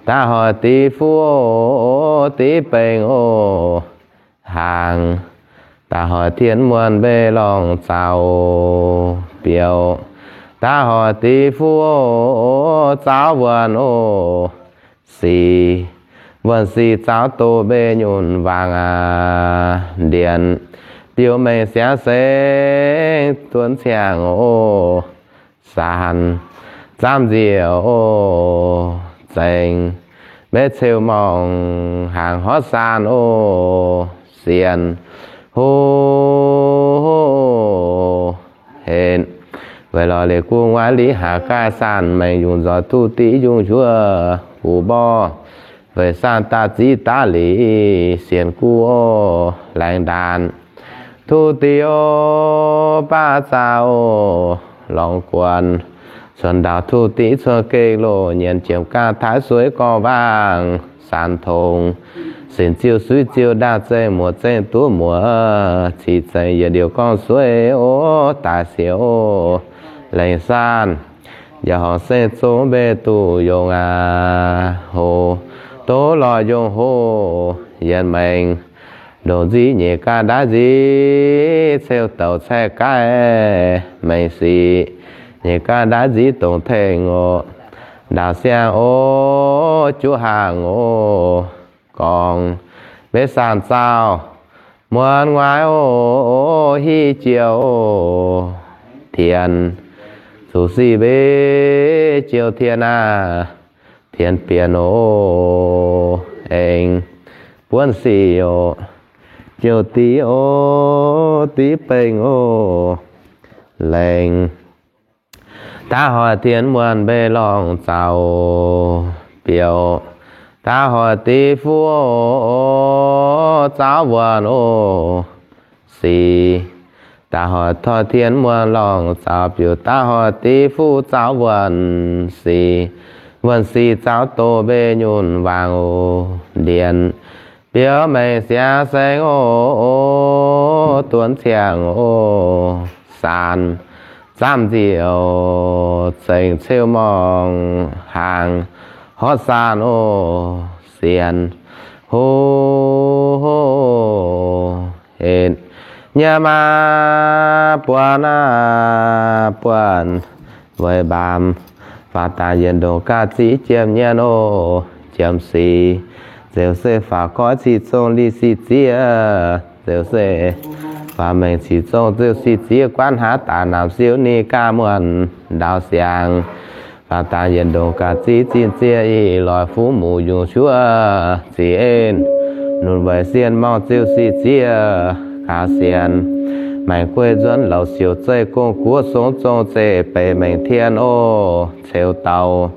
daav hoic diqv fuqv oc, diqv bengx oc, hnaangx daav hoic tien muonh mbeix lorngh zaux biouv, daav hoic diqv fuqv oc, zaux wuonh oc, sic wuonh sic zaux doz mbeix nyunc wangc aac, ndienx biouv mengh siangx sengx duonx ciangh oc, saanh zaamv nziec oc, zengc mbev ceu morngh hnaangx horv saan oc, sienx huv henv. Weic lorz liuz gu'nguaaic liuz haaix gaaih saanh maengc yungz nzoih duqv diqv yungz njuov buv mborqv, weic saanh daaih ziv daav liqc sienx guv oc, laengz ndaanx tuv diqv oc, baav zaah oc, lorngx guonx cuotv ndaauh tuv diqv cuotv gengh loz nyienz jiemx gaangh taaix sueiv gorngv waangc saanx tongx, sinc ziuh suiv ziuh ndaangh zengh muoz zengh duqv muoz, cic zengh yietc liouh gorngv sueiv oc, daaih siouc oc, lengc saanh yietc horngh seng zong mbeix duqv yongh aac, hoc doz lorh yongh hoc, yietc maengc ndongc nzic nyeic gaax ndaaiv nzic ceu douc caeqv gaaix, maengc sic nyeic gaax ndaaiv nzic dongc tengx oc, ndaauc siang oc, juv haangh oc, gorngv mbev saanh zaauh muonz nguaaiv oc, hiv jiouv oc, tienx zuqc sic mbeix jiouv tien aac, tienx bienx oc, aengx buonv sic oc, jiouv diqv oc, diqv bengx oc, lengc daav hoic tien muonh mbeix lorngh zaux biouv, daav hoic diqv fuqv oc, zaauv wuonh oc, sic daav hoic toi tien muonh lorngh zaux biouv, daav hoic diqv fuqv zaauv wuonh sic, wuonh sic zaauv doz mbeix nyunc wangc oc, ndienx biouv mengh siangx saengv oc, duonx ciangh oc, saanx zaamv nziec oc, zengc ceu morngh hnaangx horv saanh oc, sienx huv henv. Nyiemv aac, buonc aac, buonc weic mbaamz faaux dangx yietc ndongc gaax ziqv jiemh nyienz oc, jiemh sic ziouc se faaux goiv sic zong liz sic zieqv, ziouc se faaux mengh sic zong ziouc sic zieqv guanv haaix daaih naamh siou ninh gaax muonh ndaauv siangx. Faaux dangx yietc ndongc gaax ziqv zinh zieqv ih loix fuv muc yungz shuov ziqc en, nunc weic sienh morngh ziouc sic zieqv gaax sienx maengc gueiv nzuonx louc siouc zeiv gong guoqv songx zong zeiv beic maengc tien oc. Ceux dauh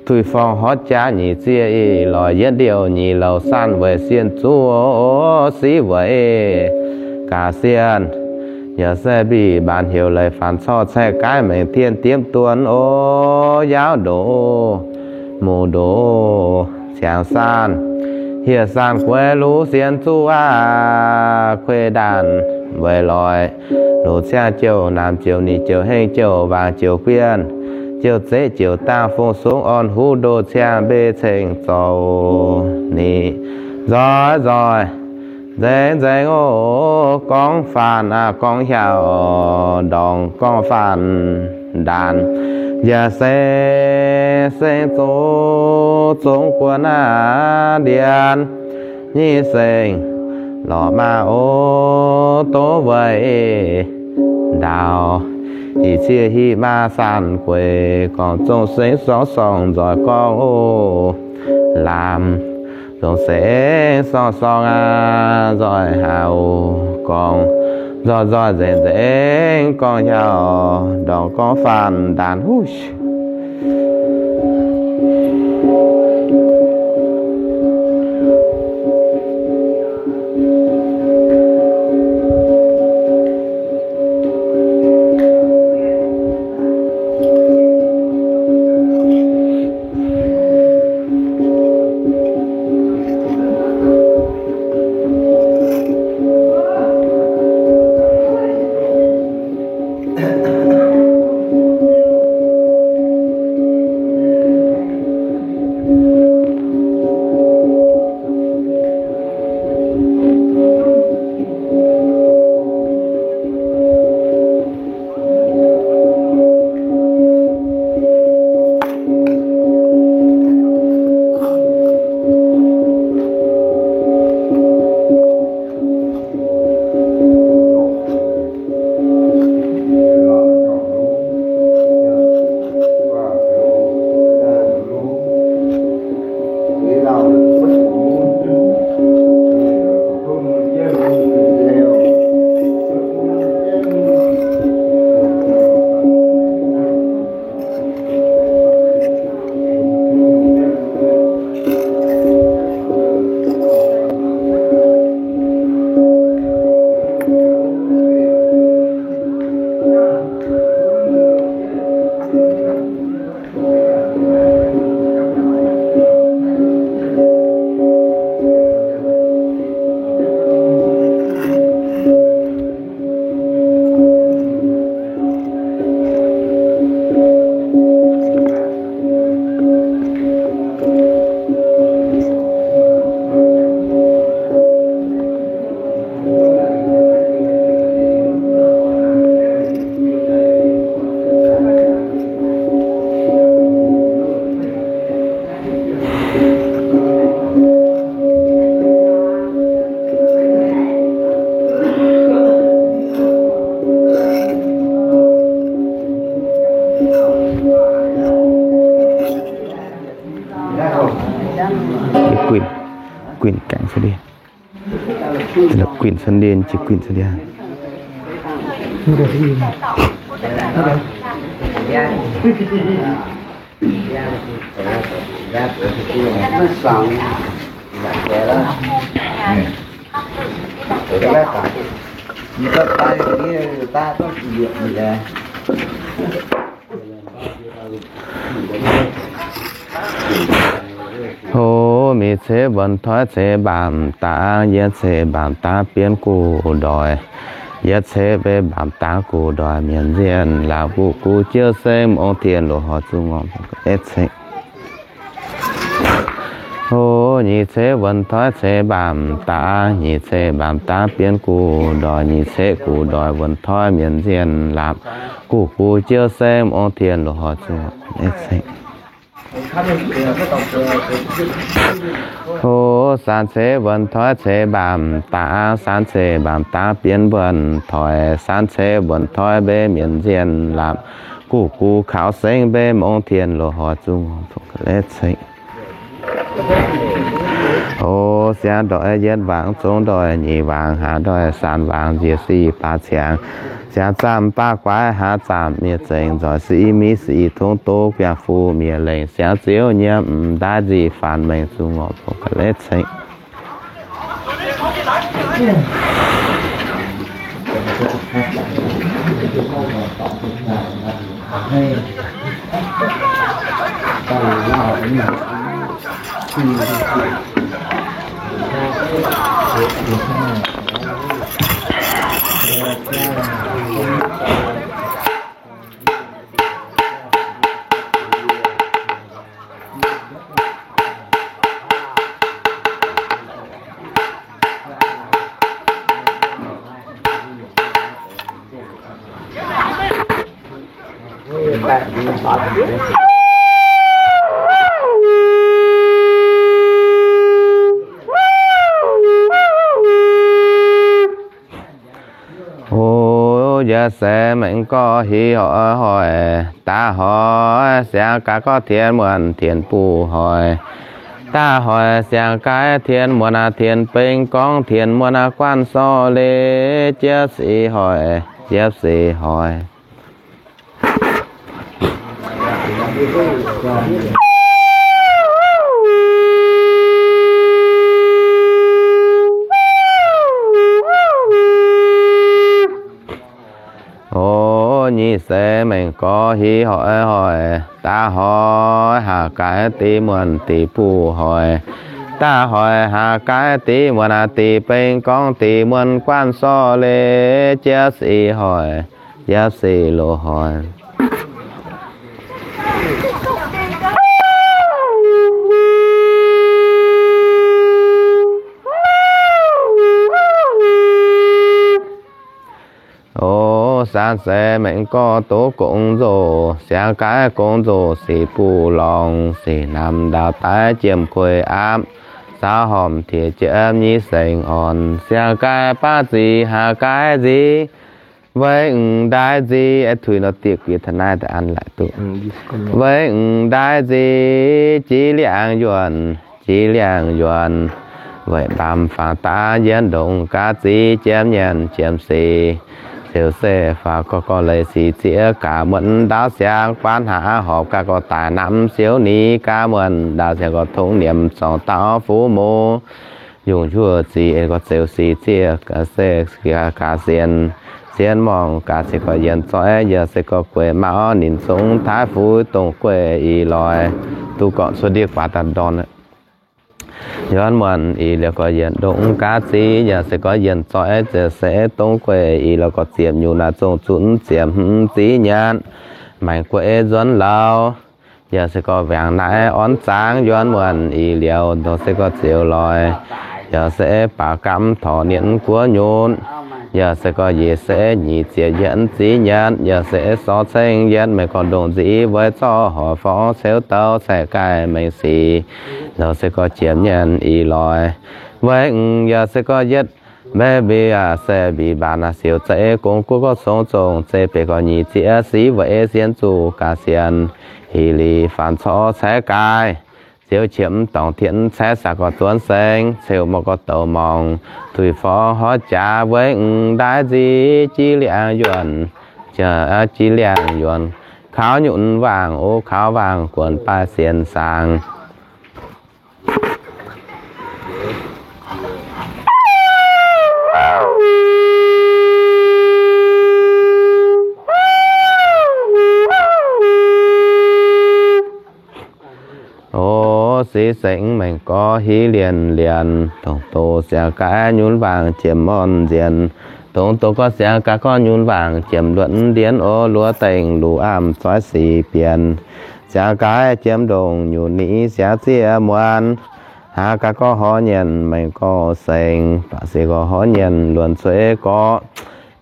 tuix forng horv jaax nyic zieqv i lorz yietv ndiouh nyic louc sanh weic sienh zuqv siqv weic gaax sienh. Yaac se mbic mbaanx heuc leiz faanx corc caeqv gaaiv maengc tien diemv duonx oc. Yaauv ndoqc muc ndoqc ciangx sanh, hieh sanh gueix luv sienh zuqv aqv. Kuei ndaanh weic loic, loz ciangv jouh naamh jouh nyic jouh hengv jouh waangc jouh guienh, jouh zeqv jouh dangh fong sungv orn huv ndoh ciangv mbei ceng zoux nyic nzoih nzoih nzengc nzengc oc. Gorngv faanx aqv gorngv hiauv ndorngc gorngv faanx ndaanx, yaac se seng zoux zongx guon aqv ndiev nyic seng lorqc maah oc. Dov weic ndaauh ih cieqv hiv maah sanh gueix gorngv zong sengx sorng sorng nzoih gorngv oc. Lamh zong sengx sorng sorng aqv nzoih haaix gorngv nzoih nzoih nzengc nzengc gorngv hiauv ndorngc gorngv faanx ndaanx huv. Guinh, guinh gaengh sou ndie. Guinh sou ndie, jiex guinh sou ndie. Hov, mienh ceix wuonx toi ceix mbaamc dangx, yie ceix mbaamc dangx bienx guv ndoic. Yie ceix mbaamc dangx guv ndoic, mienh nzienh laangz guv guv jiouv seng, ong tien loz-hoz zungv ngorc ceix. Hov, nyic ceix wuonx toi ceix mbaamc dangx, nyic ceix mbaamc dangx bienx guv ndoic, nyic ceix guv ndoic wuonx toi, mienh nzienh laangz guv guv jiouv seng, ong tien loz-hoz zungv ngorc ceix. Hov, saam ceix wuonx toi ceix mbaamc dangx, saam ceix mbaamc dangx bienx wuonx toi, saam ceix wuonx toi mbeix mienh nzienh laangz guv guv kaux seng, mbeix ong tien loz-hoz zungv ngorc ceix. O, siangx ndoih yietv wangc, zungv ndoih nyic wangc, haav ndoih saanx wangc, njiec sic baac ciangx, siangx zaamh baav guaix, haav zaamh miev zengc, nzoih sic miv sic, tongv duqv biangh fuqv miev lengc, siangx ziouv nyiemv m'ndaaih nzic faanx mengh zuqc ngorc bungx ga'leiv cengx. O, yaac se mengh gorx hiv hoic hoic, daaih hoic siangx gaax gorx tien muonc tien buv hoic. Daaih hoic siangx gaax tien muonc aac, tien beng gorngv tien muonc aac, guanh sorqv leiz jiepv seix hoic, jiepv seix hoic. O, nyic seix mengh gorx hiv hoic hoic, daaih hoic haaix gaaix deix muonc deix buv hoic. Daaih hoic haaix gaaix deix muonc aac, deix beng gorngv deix muonc guanh sorqv leiz jiepv seix hoic, jiepv seix loz hoic. O, saanv seix mengh gorx doqc gong nzoh, siangx gaax gong nzoh sic buv lorngx, sic namx ndaauv daaih jiem kuei aapv, saau hormh tiex jiem nyei sengx orn, siangx gaax baav zic haaix gaaix nziex, weic m'ndaaih nziex, tuix nor dieh gux taux naaiv daaih an laaix duqv. Weic m'ndaaih nziex jiex liangx yuonh, jiex liangx yuonh, weic mbaamz fangx daav yietv ndongc gaax zic jiem nyanc jiem seix, ziouc se faaux gorx gorx leiz sic zieqv gaax muonc ndaauv siangx guaav hnangv horpc gaax gorx daaih namx siouv ni gaax muonc ndaauv siangx gorx tongx niemc zorngc dauh fuqv mouc. Yungh njuov zic gorx zeux sic zieqv se gaax sienx, sienx morngh gaax se gorx yienc zoiv, yaac se gorx gueic mauv ninh zungv taaix fuix dongh gueic ih loix, duqv gorngv cuotv ndiev guaax daaih ndorn. Yuonv muonc ih liouh gorx yienc ndongc gaax zic, yaac se gorx yienc zoiv, ziouc se dongh gueic ih loix gorx ziepc nyungc naaiv zongh zunv ziepc hmz zic nyanc, maengx gueic nzuonx lauz. Yaac se gorx waengc naaiv orn zaangc yuonv muonc ih liouh ndongc se gorx zeux loix. Yaac se baac gamv torc nienv guoqv nyutc. Yaac se gorx yietc se nyic ziepc yietv zic nyanc. Yaac se sorv ceng yietv mengh gorx ndongc nzic weic zorqv horc forv ceuv douc caiv gaaih mengh sic. Ndongc se gorx ziepc nyanc ih loix. Weic m'yaac se gorx yietv mbaeqv mbic aac se mbic mbaanc aac siouc zeiv gong guoqv gorx congx zongh zeiv beiv gorx nyic ziepc siv weic sienx zuqc gaax sienx. Hih liz faanx corc caiv gaaih, ziouc qiemx dorngc tienv caiv saax gorx zuonx seng, ceu mor gorx douz morngh, tuix forv horv jaax weic m'ndaaih nzic jiex liangx yuonh, jiex liangx yuonh, kaux nyunc waangc o kaux waangc guonc baaih sienx saangx. O, sic sengx maengc gorx hiv lienc lienc, dongh doz siangx gaax nyunc waangc jiem morn nzienx, dongh doz gorx siangx gaax gorx nyunc waangc jiem luonx ndienx o, luoqc dengh luoqc amv zoiv sic bienx. Siangx gaax jiem ndongc nyunc ni siangx zieqv muonc, haaix gaax gorx horv nyanc maengc gorx sengx, baac se gorx horv nyanc luonc cueiv gorx,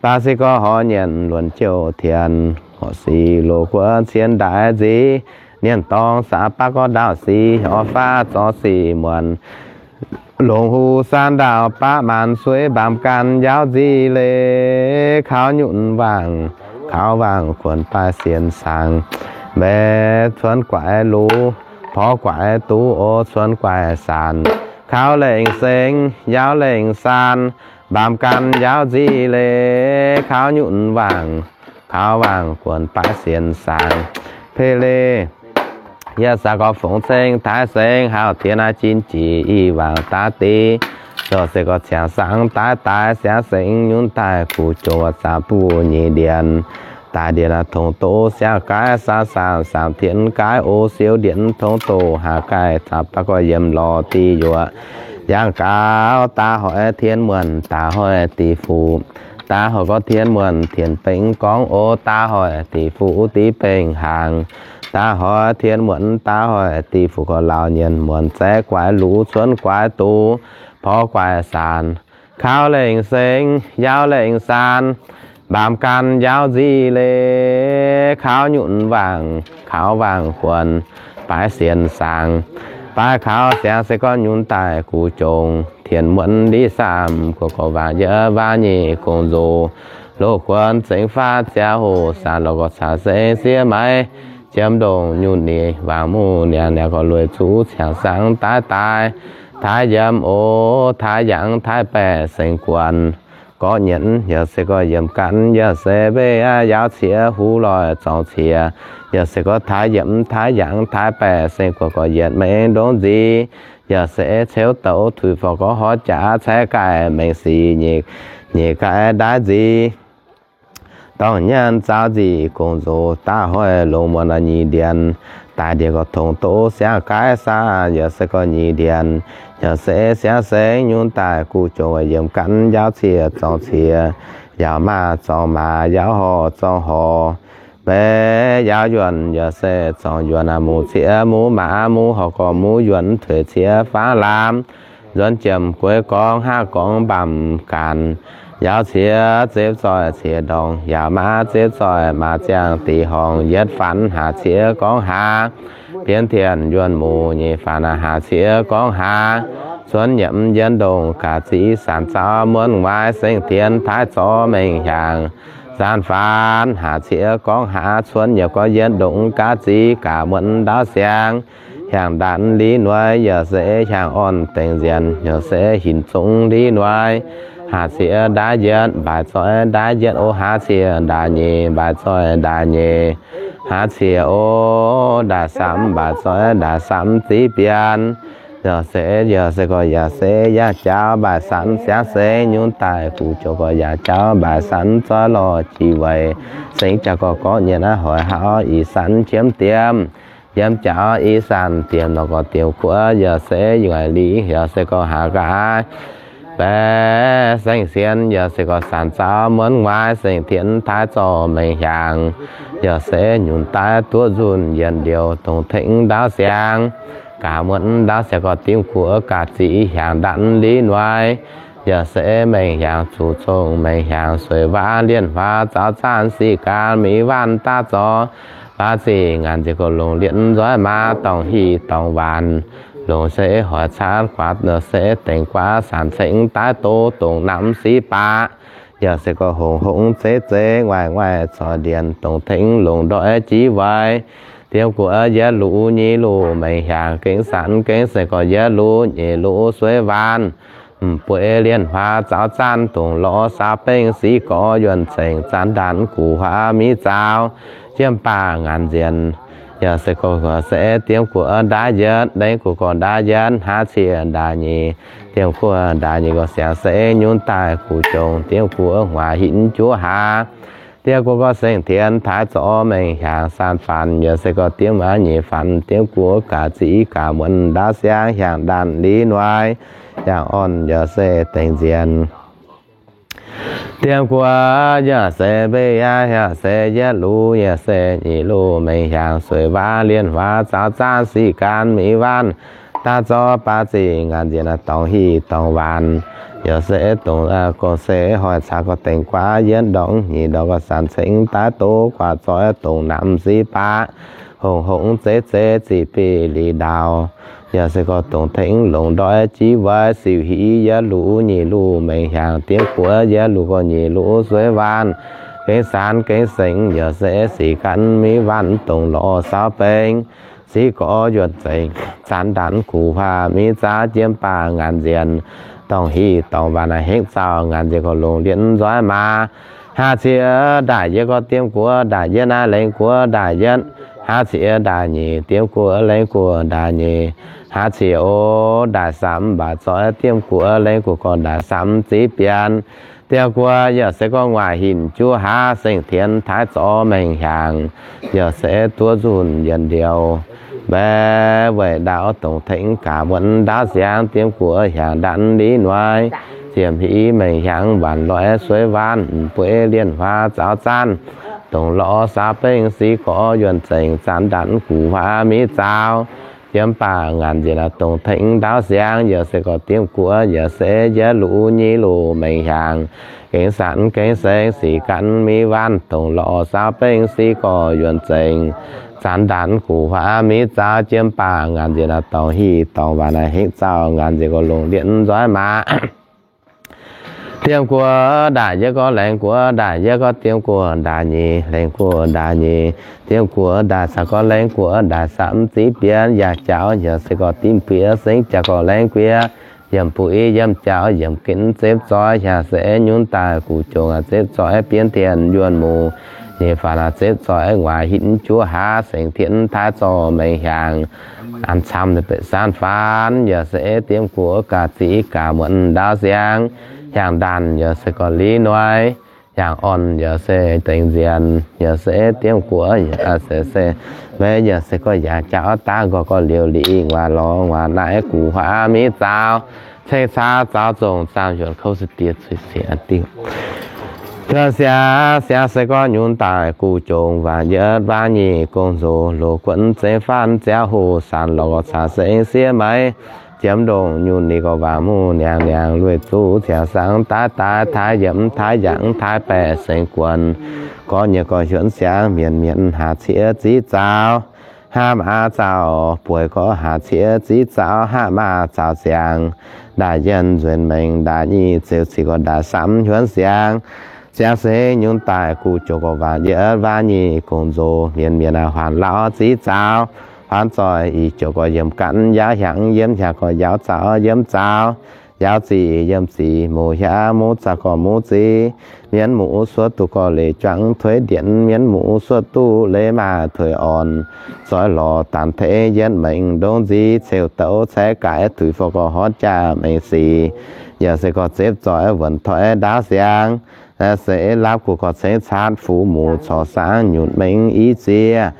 baac se gorx horv nyanc luonc jouh tienx, horqc sic loz guoqv cien ndaix nzic, nienh dorngx saax baav gorx ndaauv sic, horv faah zorc sic muonc, longc huv saan ndaauv baav maanc sueiv mbaamz gan njaaux nzic leiz, kaux nyunc waangc, kaux waangc guonc baaih sienx saangx, mbaeqc cuonx guaix lux, porv guaix duqv o cuonx guaix saanc, Kaux lengh seng, yaauv lengh saan, mbaamz gan yaauv nziv leiz, kaux nyunc wangc, kaux wangc guonc baaix sienx saangc. Pei leiz, yie saa gorx fongc ceng taaix seng, hauh diex naaiv jin jic i wangc daav deix, zorqv se gorx ciangx saangv daaih daaih siangv sengx nyunc daaih guv jongc zaangc buv nyeic ndienx. Daaih ndienx aac tongx doqv siangv gaaiv saangv saangc saangc tienx gaaiv o siou ndienx tongx doqv haax gaih zaangc baav gorx yiem lorz diuh yuoqc. Yangh gaux daaih hoic tien muonc daaih hoic diqc fuqv, daaih hoic gorx tien muonc tien bengx gorngv o daaih hoic diqc fuqv diqc bengx hnaangx. Daaih hoic tien muonc daaih hoic diqc fuqv gorx laauh nyienx muonc zaeqv guaix luv cuonv guaix duqv porv guaix saanx. Kaux lengh seng, yaauv lengh saan, mbaamz gan yaauv nziv leiz, kaux nyunc wangc, kaux wangc guonc baaix sienx saangc. Baaix kaux siangv se gorx nyunc daaih guv jongc, tien muonc ndiv saamv guoqv gorx wangc yie waac nyei gong-nzoh. Loz guonx zengx faatv ziangh hoc saanx lorz gorx caux seng siev maiv jiem ndongc nyunc ninh wangc muv niangx niangx gorx lueic zuqv ciangx saangv daaih daaih. Taaix yiem o, taaix yangh taaix baeqc sengx guonc. Gorqv nyienz yaac se gorx yiem gan yaac se mbeix aav yaauv ciex huv loic zorngx ciex. Yaac se gorx taaix yiem taaix yangh taaix baeqc sengx guonc gorx yietc mengh ndongc nziv. Yaac se ceuv douz tuix forc gorx horv jaax caeqv gaih mengh sic nyeic, nyeic gaih ndaaiv nziv. Dorngh nyanc zaaux nzic gong-nzoh daaih hoic longx muonc aac nyeic ndienx. Daaih ndienx gorx tongx doqv siangv gaaiv saah, yaac se gorx nyeic ndienx. Yaac se siangv sengx nyunc daaih guv jongc yiem gan yaauv ciex zorngx ciex. Yaauv maaz zorngx maaz, yaauv horc zorngx horc. Mbeix yaauv yuonh yaac se zorngx yuonh aac, muv ciex muv maaz, muv horc gorx muv yuonh, tuix ciex faanv lamz. Nzuonx jiemh gueix gorngv haav gorngv mbaamz ganh. Yaauv ciex zepv zoih ciex ndorngx, yaauv maaz zepv zoih maaz ziangh deix horngh, yietv fanx haac ciex gorngv haax. Bienx tien yuonh muv nyei fanx haac ciex gorngv haax. Cuonx nyiemc yien ndongc ga'zic sanc zaux muonv waaic, seng tienx taaix zorc mengh hiaangx. Zanc fanx haac ciex gorngv haax, cuonx nyiemc gorngv yien ndongc ga'zic gaax muonv ndaauv siangx. Hiaangx ndanc li noic yaac se hiaangx orn dengx nzienx, yaac se hinc zungv li noic. Haac ciex ndaaiv yietv mbaaix zoih ndaaiv yietv o, haac ciex ndaaiv nyeic mbaaix zoih ndaaiv nyeic. Haac ciex o, ndaaiv samv mbaaix zoih ndaaiv samv ziv bienx. Yaac se, yaac se gorx yaac se yangh jauv mbaaix sanv siangv sengx nyunc daaih guv jongc gorx yaac jauv mbaaix sanv zoih lorh jiex weic. Sengx jaax gorx gorqv nyienz aav hoic hauv ih sanv qiemx diemv. Yiem jauv ih sanv diemv nor gorx diemv guoqv yaac se yungh aaih li, yaac se gorx haax gaax. Baeqc saeng-sien yaac se gorx sanc zaux muonv waaic, seng tienx taaix zorc mengh hiaangx. Yaac se nyunc daaih duqv nzunh yienh liouh dongh tengx ndaauv siangx. Gaax muonv ndaauv siangx gorx dimv guoqv ga'zic hiaangx ndanc li noic. Yaac se mengh hiaangx zuqc zongh mengh hiaangx sueic waac lienh huaax zaux zaanv sic gaanv mingh waanc daav zorc. Baav zingh ngaanc nziex gorx longc lietv nzoih maaz dorngc hieh dorngc waanc. Longc se hoic caatv guaax se dengx guaax sanc cengx daaih doz dongh namx sic baac. Yaac se gorx hongx hongx zeiv zeiv nguaaic nguaaic corc ndienx dongh tengx longc ndoih jiex weic. Diemv guoqv yietv luc nyei luc mengh hiaangx gengh sanc gengh se gorx yietv luc nyeic luc sueiv waanc. M'bueix lienh huaax zaux zaanv dongh lorz saau bengv sic gorx yuonh cengx zaanv ndanc guv huaav miv zaaux. Jiem baac ngaanc nzienx. Yaac se gorx se diemv guoqv ndaaiv yietv, lengh guoqv gorx ndaaiv yietv, haav ciex ndaaiv nyeic. Diemv guoqv ndaaiv nyeic gorx siangx se nyunc daaih guv jongc, diemv guoqv huaax hinc juov haax. Diemv guoqv gorx seng tienx taaix zorc mengh hiaangx sanc faanx, yaac se gorx diemv waac nyeic faanx, diemv guoqv ga'zic gaax muonv ndaauv siangx hiaangx ndanc li noic. Hiaangx orn yaac se dengx nzienx. Diemv guoqv yaac se mbeix aav, yaac se yietv luc, yaac se nyeic luc mengh hiaangx sueiv waac lienh huaax zaux zaanv sic gaanv mingh waanc. Daav zorc baav zingh ngaanc nzienx dorngc hieh dorngc waanc. Yaac se dongh gong se hoic caax gorx dengx guaax yietv ndorngx nyeic ndorngx gorx sanc cengx daaih doz guaax zoih dongh namx sic baac. Hongx hongx zeiv zeiv ziqc bic lic ndaauh. Yaac se gorx dongh tengx longc ndoih jiex weic siuc hic yietv luc nyeic luc mengh hiaangx diemv guoqv yietv luc gorx nyeic luc sueiv waanc. Gengh sanc gengh sengx yaac se sic gaanv miv waanc dongh lorz saau bengv. div gorx yuonh zengc, zanc ndanc guv huaav miv zaauv, jiem baac ngaanc nzienh dorngc hieh dorngc waanc, hengv zaux ngaanc nzienh gorx longc lietv nzoih maaz. Haav ciex ndaaih yietv gorx diemv guoqv ndaaih yietv naaiv, lengx guoqv ndaaih yietv. Haav ciex ndaaih nyic diemv guoqv lengx guoqv ndaaih nyic. Haav ciex o ndaaih samv mbaac zoih diemv guoqv lengx guoqv gorx ndaaih samv ziv bienx. Diemv guoqv yaac se gorx nguaaic hinc juov haav, seng tienx taaix zorx mengh hiaangx, yaac se duov nzunh yienx ndioux mbaeqc weic ndaauv dongh tengx gaax muonc ndaauv siangx. Diemv guoqv hiaangx ndanc li noic, ziepc hmz mengh hiaangx waanc loix sueiv waanv, bueix lienh huaav zaaux zaanv, dongh lorz saau bengv sic gorx yuonh zengc, zanc ndanc guv huaav miv zaauv, jiem baac ngaanc nzienh dongh tengx ndaauv siangx. Yaac se gorx diemv guoqv yaac se yietv luc nyic luc mengh hiaangx, gengx sanc gengx sengx sic gan miv waanv, dongh lorz saau bengv sic gorx yuonh zengc, zanc ndanc guv huaav miv zaauv, jiem baac ngaanc nzienh dorngc hieh dorngc waanc, hengv zaux ngaanc nzienh gorx longc lietv nzoih maaz. Diemv guoqv ndaaih yietv gorx lengx guoqv ndaaih yietv gorx diemv guoqv ndaaih nyic, lengx guoqv ndaaih nyic, diemv guoqv ndaaih samv gorx lengx guoqv ndaaih samv ziv bienx. Yaac jaux yaac se gorx dimv buiec sengx jaax gorx lengx guiex, yiem buic yiem jaux yiem ginv zepv zoih, yaac se nyunc daaih guv jongc zepv zoih bienx dienx yuonh muc, nyei faanx zepv zoih nguaaic hinc juov haav, seng tienx taaix zorc mengh hiaangx, an camv beic sanv faanx, yaac se diemv guoqv gaax zic gaax muonc ndaauv siangx. Hiaangx ndanc yaac se gorx li noic, hiaangx orn yaac se dengc nzienh, yaac se diemv guoqv yaac se se meiv, yaac se gorx yaac jaux dangv gorx gorx liouc lic nguaaic lorz nguaaic naaiv guv huaav miv zaauv, ceng caa zaaux zongc zaamh yuonc kouv se diex cuiv ziex diuh. Siangx, siangx se gorx nyunc daaih guv jongc waanc yietv waanc nyic gong nzox loz guonv zengx faanv ziangh hoc sanx lorz gorx caux sengx siev meiv, jiem ndongh nyunc ni gorx waanc muv niangx niangx lueic zuqc ziangx sangx daaih daaih taaix yiemc taaix yangh taaix baeqc sengx guonc, gorx nyei gorx hiuonv siangx mienh mienh haac ciex ziv zaaux, haav maa zaaux bueix gorx haac ciex ziv zaaux, haav maa zaaux siangx ndaaih yienh nzuonx mengh ndaaih nyic zeux cic gorx ndaaih samv hiuonv siangx. Siangx se nyunc daaih guv jongc gorx waanc yietv waanc nyic gong nzox mienh mienh aac huaanx lauh ziv zaaux, huaanx zoih ih jouc gorx yiem gan yaauv hiaangx yiem hiaangx gorx yaauv zaaux yiem zaaux, yaauv zic yiem zic muv hiaangx muv zaaux gorx muv zic, mienv muv suoqv duqv gorx leiz juangc tuix ndienx, mienv muv suoqv duqv leiz maaih tuix orn, zoih lorz daanh teix yietv mengh ndongc nzic ceuv douc caix gaix tuix forv gorx horv jaax mengh sic, yaac se gorx zepv zoih wuonc toiv ndaauv siangx. Se lapv guv gorx cengx caatv fuqv muc corc saangv nyutc mengh i ziex,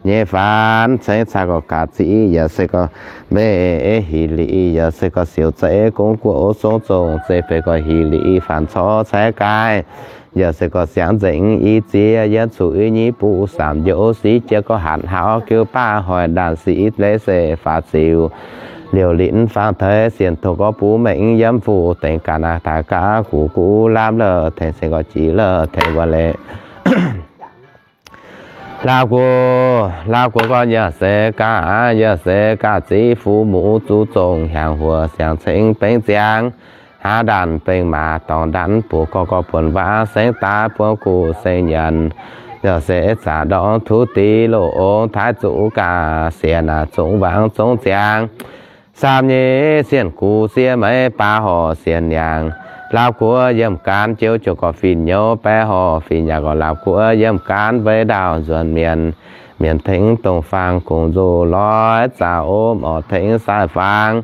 nyei faanx cengx caatv gorx gaax zic, yaac se gorx meih hih lic, yaac se gorx siouc zeiv gong guoqv o song zongh zeiv beiv gorx hih lic faanx corc caix gaix, yaac se gorx siangx nzengc i ziex, yietv cuqv i nyiv buv saamv njoux sic jiex gorx hatc hauv giu baav hoic ndaanc sic leiz se faatv ziux liouc linc faang teix sienh tongx gorx buv mengh yiem fuqv dengx gaax naaiv taaix gaax guv guv lamh lorh tengx seng gorx jiex lorh tengx wuov leiz. Lapv guv, lapv guv gorx yaac se gaax, yaac se gaax zic fuqv muc zuqc zongh hiaangx huoc siangx ceng bengv ziangx, haav ndaanc bengh maac dorngx ndaanc buoz gorx gorx buonc waac sengx daaih buonc guv sengx nyanc, yaac se zaqc ndorngx tuv dix loz ong taaix zuqc gaax sienx aac zongx waangc zongx ziangx. Saamv nyei sienh guv siev meiv baav horc sienx nyaangc, lapv guv yiem gaanv jouv jiex gorx fih nyouz baeqv horc fih nyaangc gorx lapv guv yiem gaanv mbeix ndaauh nzuonx mienh, mienh tengx dongh faang gong nzoh loi zaux om orc tengx sai faang,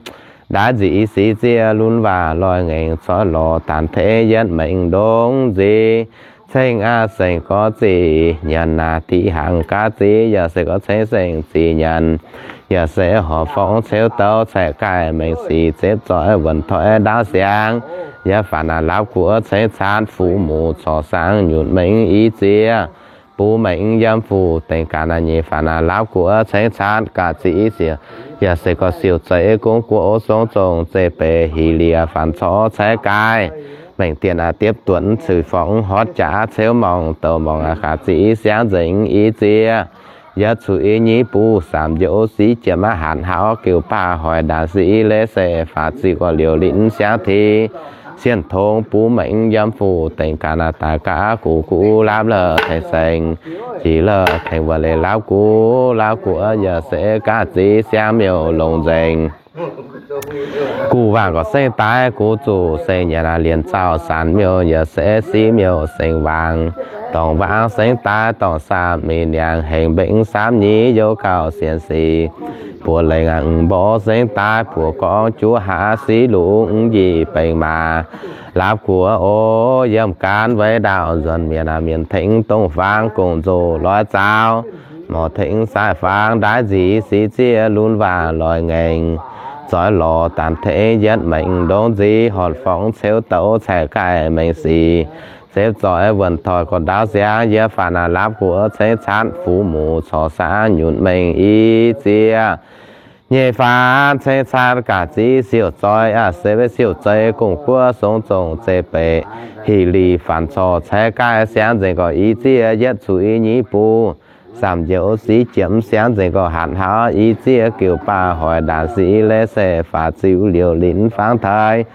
ndaaiv nzic sic ziev lunx waac loi ngaengc coiv lorz daanh teix yietv mengh ndongc nzic, ceng aav sengx gorx zic nyanc naaic dic hnaangx gaax zic, yaac se gorx ceng sengx zic nyanc, yaac se horc forng ceuv douc caix gaih mengh sic zepv zoih wuonc toiv ndaauv siangx. Yaac faanx naaic lapv guv ceng caatv fuqv muc corc saangv nyutc mengh i ziex, buv mengh yiem fuqv dengx gaax naaic nyei faanx naaic lapv guv ceng caatv gaax zic i ziex, yaac se gorx siouc zeiv gong guoqv o song zongh zeiv beiv hih lic faanx corc caix gaih, mengh dienx aac diepv duonc cui forng horv jaax ceuv morngh douc morngh aac gaax zic siangv nzengc i ziex, yietv cuqv i nyiv buv saamv njoux sic jiex maiv hatc hauv giu baav hoic ndaanc sic leiz se faatv ziux gorx liouc linc siangv tix, Sienh tongx bun maengx yiem fuqv dengx ganh daaih gaav gux guv lapv la'tengx seng, jiex la'tengx wuonh leiz lapv guv, lapv guv yaac se gaav ziqc siang miuc longx nzengc. Guv waangc gorqv sengx daaih guv zuqc sengx nyanc, lienc zaux sanx miuc yaac se siqv miuc sengx waangc. Dorngc waangc sengx daaih dorngc saam mingh niangx, hengx mbeix samv nyic youc gauh sienx sic. Buoz lengh mborqv sengx daaih buoz gorngv juov haav siqv lungz nyic benx maac. Lapv guv oc, yiem gaanv weic ndaauh nzuonx mienh, mienh tengx dongh faang gong-nzou loix zaaux. Morc tengx sai faang ndaaiv nzic siqv ziev lunx waac loix ngaengc. Zoix lorz daanh tengx yietv maengx ndongc nzic, horpc forngx ceuv douc caeqv gaaih maengx sic. Zepv zoix wuonh toic gorx ndaauv siangx, yie faanh naaic lapv guv cengx caatv fuqv muc corc saangv nyunc mengh i ziex. Nyei faanv cengx caatv gaax ziqc siouc zoih aac, se weic siouc zeiv gong guoqv song zongc zeiv beic, hingh lic faanx corc caeqv gaaih siangv nzengc gorx i ziex yietv cuix nyic buv, saamv njoux siqv jiemx siangv nzengc gorx hatc hlauv i ziex giuc baav hoic ndaanc siqv leiz se faatv ziux liouc linc fangx taaix.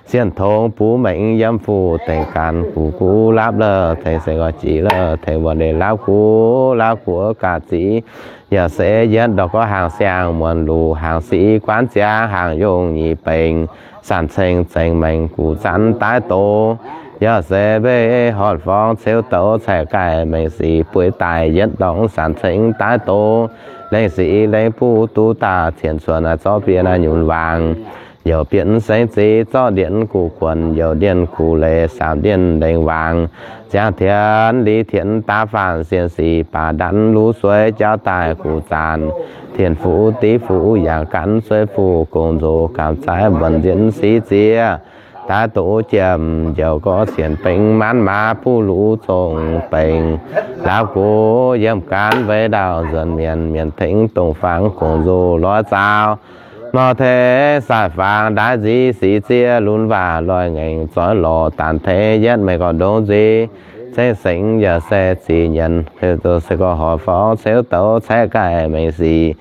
Sienh tongx bun maengx yiem fuqv dengx ganh gux guv lapv la'tengx seng gorx jiex la'tengx wuonh leiz lapv guv, lapv guv gaax ziqc yaac se yietv ndorqc gorx hnaangx siang muonc luc, hnaangx siqv guanv ziangx hnaangx yongh nyic benx, sanc ceng zengx maengx guv zanv daaih doz. Yaac se weic horpc forngx ceuv douc caeqv gaaih maengx sic bueix daaih yietv ndorngx sanc ceng daaih doz. Lengh sic lengh buv duqv daaih cien cuonx naaic zorqv bieqc naaiv nyunc waangc. Youc bieqc sengx zic zorqv ndiev guv guonc, youc ndiev guv leiz saamv ndiev lengh waangc. Ziangh tienx liz tienx daav faanh sienx sic baac ndanv luv sueiv jauv daaih guv zaanc. Tien fuqv div fuqv yangh gan sueiv fuqv gong-nzou gaamv zaaix mbuonx nzienx siqv ziex. Daaih doz jiem njoux gorx cien bengx maanv maaz buv luv zong bengx. Lapv guv yiem gaanv weic ndaauh nzuonx mienh, mienh tengx dongh faang gong-nzou loix zaaux. Mauv tengx sai faang ndaaiv nzic siqv ziev lunx waac loix ngaengc, zoix lorz daanh tengx yietv maengx gorx ndongc nzic. Ceng sengx yaac se zic nyienz, se gorx horpc forngx ceuv douc caeqv gaaih maengx sic.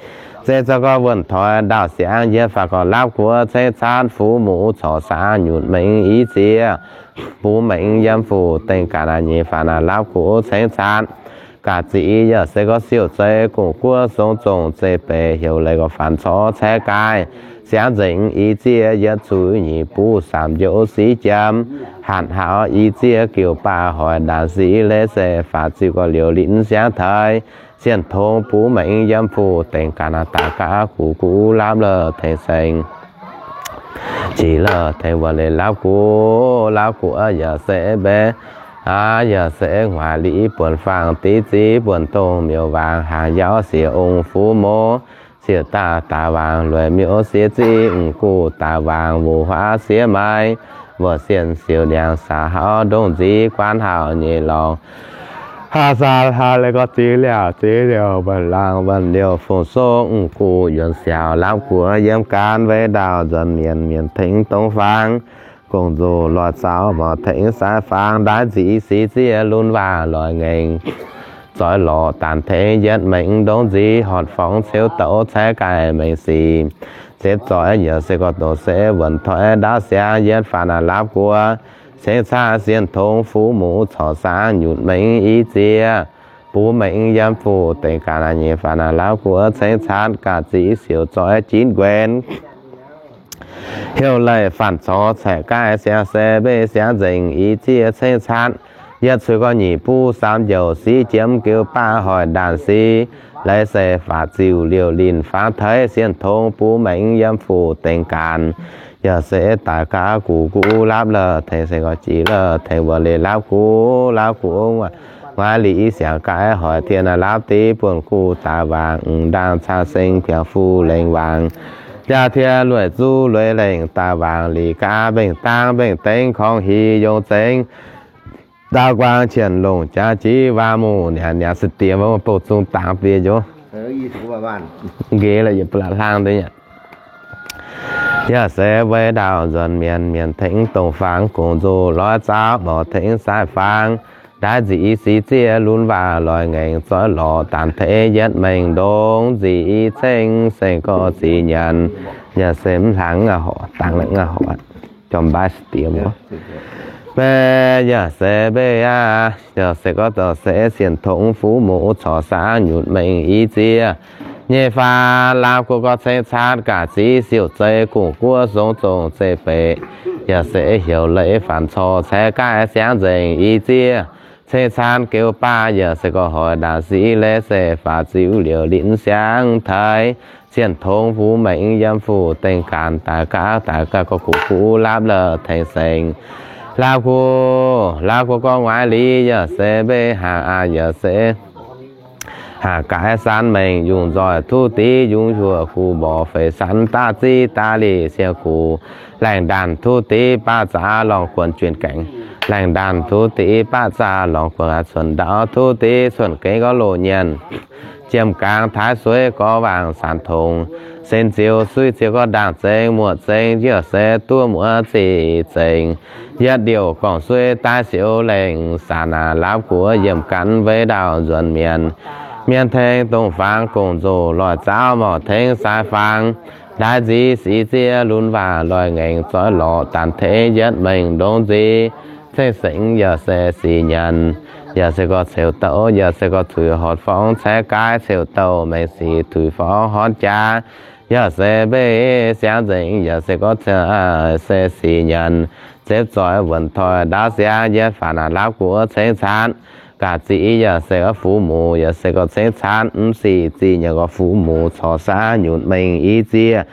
Se zoux gorx wuonh toic ndaauh siangx yietv faanh gorx lapv guv cengx caatv fuqv muc corc saangv nyunc mengh i ziex. Bun maengx yiem fuqv dengx ganh nyei faanh naaic lapv guv cengx caatv gaax ziqc yaac se gorx siouc zeiv gong guoqv song zongc zeiv beic heuc leiz gorx faanx corc caeqv gaaih siangv nzengc i ziex yietv cuix nyic buv saamv njoux siqv jiemx hatc hlauv i ziex giuc baav hoic ndaanc siqv leiz se faatv ziux gorx liouc linc siangv taaix. Sienh tongx bun maengx yiem fuqv dengx ganh daaih gaav gux guv lapv la'tengx seng. Jiex la'tengx wuonh leiz lapv guv, lapv guv yaac se mbaeqv, yaac se nguaaic liqc buonc faang div ziv buonc dongh miuc waangc hnaangx yaac siec ong fuqv mouc. Siec daaih daaih waangc lueic miuc siev ziqv guv daaih waangc wuov huaav siev maaiz, mbuoqc sienh siouc ndiangx saax hauv ndongc nzic guanv hauh nyei lorngx. Haav saah haav leiz gorx ziqc liouc ziqc liouc mbuonx laangh mbuonx liouc fongc song guv yuonx siaaux lapv guv yiem gaanv weic ndaauh nzuonx mienh, mienh tengx dongh faang gong-nzou loix zaaux, mauv tengx sai faang ndaaiv nzic siqv ziex lunx waac loix ngaengc. Zoix lorz daanh tengx yietv maengx ndongc nzic, horpc forngx ceuv douc caeqv gaaih maengx sic. Zepv zoix yaac se gorx doqc se wuonh toic ndaauv siangx yietv faanh naaic lapv guv cengx caatv sienh tongx fuqv muc corc saangv nyunc mengh i ziex. Bun maengx yiem fuqv dengx ganh nyei faanh naaic lapv guv cengx caatv gaax ziqc siouc zoix jinv nquenx. Heuc leiz faanx corc caeqv gaaih siangv se mbeih siangv nzengc i ziex cengx caatv yietv cuix gorx nyic buv saamv njoux siqv jiemx giuv baav hoic ndaanc siqv leiz se faatv ziux liouc linc fangx taaix. Sienh tongx bun maengx yiem fuqv dengx ganh yaac se daaih gaav gux guv lapv la'tengx seng gorx jiex la'tengx wuonh leiz lapv guv, lapv guv nguaaic liqc siangx gaaix hoic tien naaic lapv div buonc guv daaih waangc, m'ndaangc caa seng biangx fuqv lengh waangc. Jaa tien lueic zuqv lueic lengh daaih waangc liqc gaav mbaengx dangv mbaengx dengx korngv hic yongc zengx. Daauh guaang qienx longc jaax jiv waac muqc niaa niaa se diex mbuo bouh zung dangx bieqc njoux. Nqex la'yietc ba'laqc hlang deix nyei. Yaac se weic ndaauh nzuonx mienh, mienh tengx dongh faang gong-nzou loix zaaux, mauv tengx sai faang ndaaiv nzic siqv ziex lunx waac loix ngaengc, zoix lorz daanh tengx yietv maengx ndongc nzic ceng seng gorx ziqc nyanc. Yaac se mv hlang a'horc, dangx lengh a'horc. Meih yaac se mbeih aqv, yaac se gorngv dorh se sienx tongx fuqv muc corc saangv nyutc mengh i ziex. Nyei faanv laauv guoqv gorngv cengx caatv gaax ziv siouc zei gong guoqv song zongh zeiv beic, yaac se heuc leiz faanx corc caeqv gaaih siangv nzengc i ziex. Cengx caatv geuv baav yaac se gorngv hoic ndaangc sic leiz se faaux ziux liouc linh siangv taaix. Sienx tongx bun maengx yiem fu dengh gaanx daaih gaax daaih gaax gorngv guv guv laapv la'tengx sengx. Laauv guoqv, laauv guoqv gorngv nguaaiv liz yaac se mbeih hnaangx aqv, yaac se haac gaaix san mengh yungh nzoih tuv div yungz yuoqc guv mborqc feix san daav ziv daav lic siang guv. Laengh ndaanh tuv div baav zaax lorngh guonx juonh gaengh. Laengh ndaanh tuv div baav zaax lorngh guonx aqv, cuonx ndaauv tuv div cuonx gaengh gorngv loz nyienz. Jiem gaangh taaix sueiv gorngv waangc sanx tongx. Sen ziux suiv ziux gorngv ndaangc zengx muoc zengx yaac se duqv muoz zic zengx. Yietv liouc gorngv suiv daaih siouc lengh sanx aqv, laauv guoqv yiemc gan weic ndaauh nzuonx mienh. Mienh tengx dongh fangx gong-nzou loic zaauv morc tengx sai fangx. Ndaix nzic sic ziex lunx waac loic ngaengc zoih lorqc daanh tengx yietv mengh ndongc nzic. Ceng-sengx yaac se sic nyanc, yaac se gorngv ceuv douc, yaac se gorngv tuix hortc forngv caeqv gaaix ceuv douc mengh sic tuix forngv hortc jaax. Yaac se mbeih siangv nzengc, yaac se gorngv se sic nyanc. Zepv zoih wuonc toi ndaauv siangv yietv faanx aqv, laauv guoqv cengx caatv gaax zic yaac se gorngv fuqv muc, yaac se gorngv cengx caatv mv sic zic nyanc gorngv fuqv muc corc saangv nyutc mengh i ziex.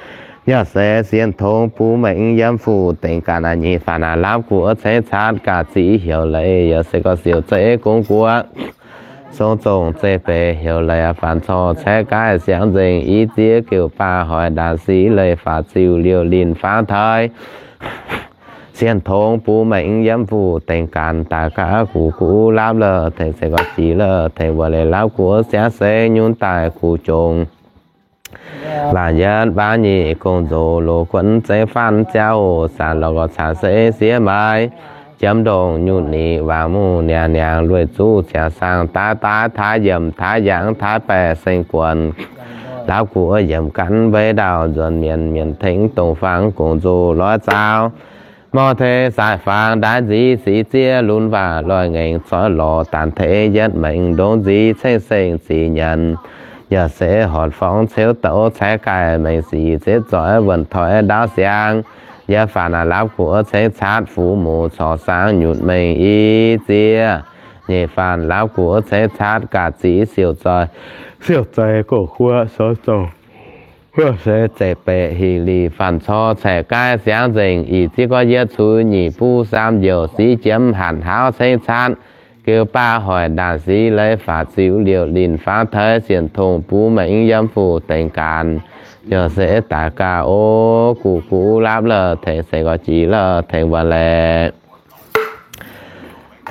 Yaac se sienx tongx bun maengx yiem fu dengh gaanx aqv, nyei faanx aqv, laauv guoqv cengx caatv gaax zic heuc leiz, yaac se gorngv siouc zeiv gong guoqv song zongh zeiv beic heuc leiz faanx corc caeqv gaaix siangv nzengc i ziex, geuc baav hoic ndaangc sic leiz faaux ziux liouc linh fangx taaix. Sienx tongx bun maengx yiem fu dengh gaanx daaih gaax guv guv laapv la'tengx se gorngv jiex la'tengx wuov leiz laauv guoqv siangv sengx nyunc daaih guv jongx. Waac yietv waac nyic gong-nzou loz guonx zengx faanv ziangh hoc zanc lorz gorx cangx se siev maaiz. Jiem ndongh nyutc nic waangc muh niangx niangx lueic zuqv ciangx saangh daaih daaih taaix yiemc taaix yangh taaix baeqc seng guonx. Laauv guoqv yiemc gan weic ndaauh nzuonx mienh, mienh tengx dongh fangx gong-nzou loic zaaux. Morc tengx sai fangx ndaix nzic sic ziex lunx waac loic ngaengc zoih lorqc daanh tengx yietv mengh ndongc nzic ceng-sengx zic nyanc. Yaac se hortc forngv ceuv douc caeqv gaaih mengh sic zepv zoih wuonc toi ndaauv siangv. Yietv faanx aqv, laauv guoqv cengx caatv fuqv muc corc saangv nyutc mengh i ziex. Nyeic faanx laauv guoqv cengx caatv gaax zic siouc zoih, siouc zeiv gong guoqv sou zongh. Wuov se zeiv beic hic lic faanx corc caeqv gaaix siangv nzengc. Ih ziex gorngv yietv cuix nyic buv saam njoux sic jiemv hatc hlauv cengx caatv geuv baav hoic ndaangc sic leiz faaux ziux liouc linh fangx taaix sienx tongx bun maengx yiem fu dengh gaanx. Yaac se daaih gaax o guv guv laapv la'tengx se gorngv jiex la'tengx wuov leiz.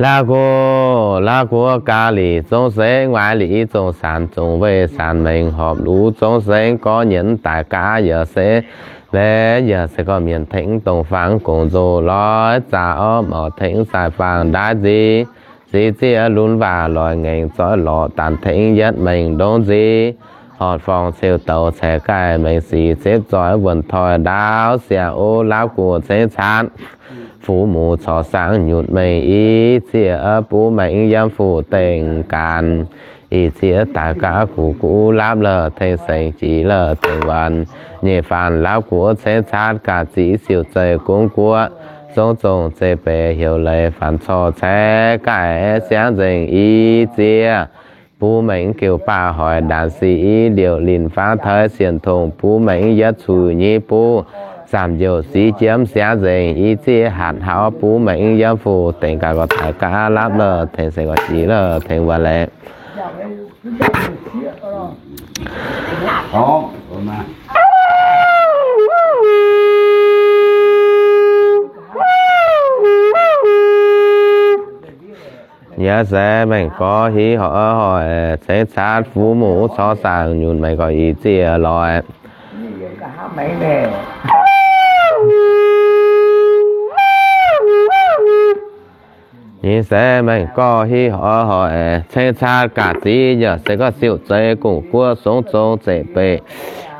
Laauv guoqv, laauv guoqv gaax lic zong seix, nguaaiv lic zong sanx, zong weih sanx mengh horpc luc zong seix gorx nyienz daaih gaax yaac se leiz, yaac se gorngv mienh tengx dongh fangx gong-nzou loic zaaux orv, morc tengx sai fangx ndaix nzic, sic ziex lunx waac loic ngaengc zoih lorqc daanh tengx yietv mengh ndongc nzic. Hortc forngv ceuv douc caeqv gaaih mengh sic zepv zoih wuonc toi ndaauv siangv o laauv guoqv cengx caatv fuqv muc corc saangv nyutc mengh i ziex bun maengx yiem fu dengh gaanx. Ih ziex daaih gaax guv guv laapv la'tengx sengx jiex la'tengx wuonc. Nyeic faanx laauv guoqv cengx caatv gaax zic siouc zeiv gong guoqv song zongh zeiv beic heuc leiz faanx corc caeqv gaaix siangv nzengc i ziex. Bun maengx geuc baav hoic ndaanx sic i liouc linh fangx taaix sienx tongx bun maengx yietv cuix nyic buv zaamc njoux sic jiemv siangv nzengc i ziex hatc hlauv bun maengx yiem fu dengh gaax gorx taaix gaax laapv la'tengx sengx gorx jiex la'tengx wuov leiz. Yaac se maengx gorx hiv horc hoic cengx caatv fuqv muqv corc saangv nyunc maengx gorx ih ziex loic. Yaac se maengx gorx hiv horc hoic cengx caatv gaax ziv yaac se gorngv siouc zeiv gong guoqv song zong zeiv beic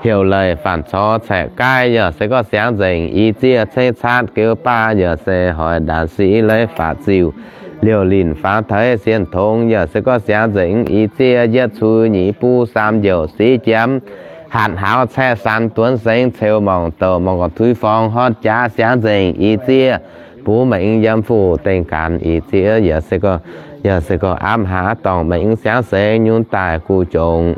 heuc leiz faanc cor caeqv gaaiv, yaac se gorngv siangx nzengc i zieqv ceix caatv geu baav, yaac se hoic ndaanx sic leiz faatv ziuh liouh linc faang teix sienh tongx, yaac se gorngv siangx nzengc i zieqv yietv cui nyic buv saam njoux sic jiemx hatc hauz caeqv san duonx sengx ceux mongc douc mongc gorqv tuix forng hotv jaax siangx nzengc i zieqv buv mengh yiem fuqv dengh gaanx i zieqv, yaac se gorngv, yaac se gorngv aapv haav dorngc mengh siangx sengx nyunc daaih guv jongc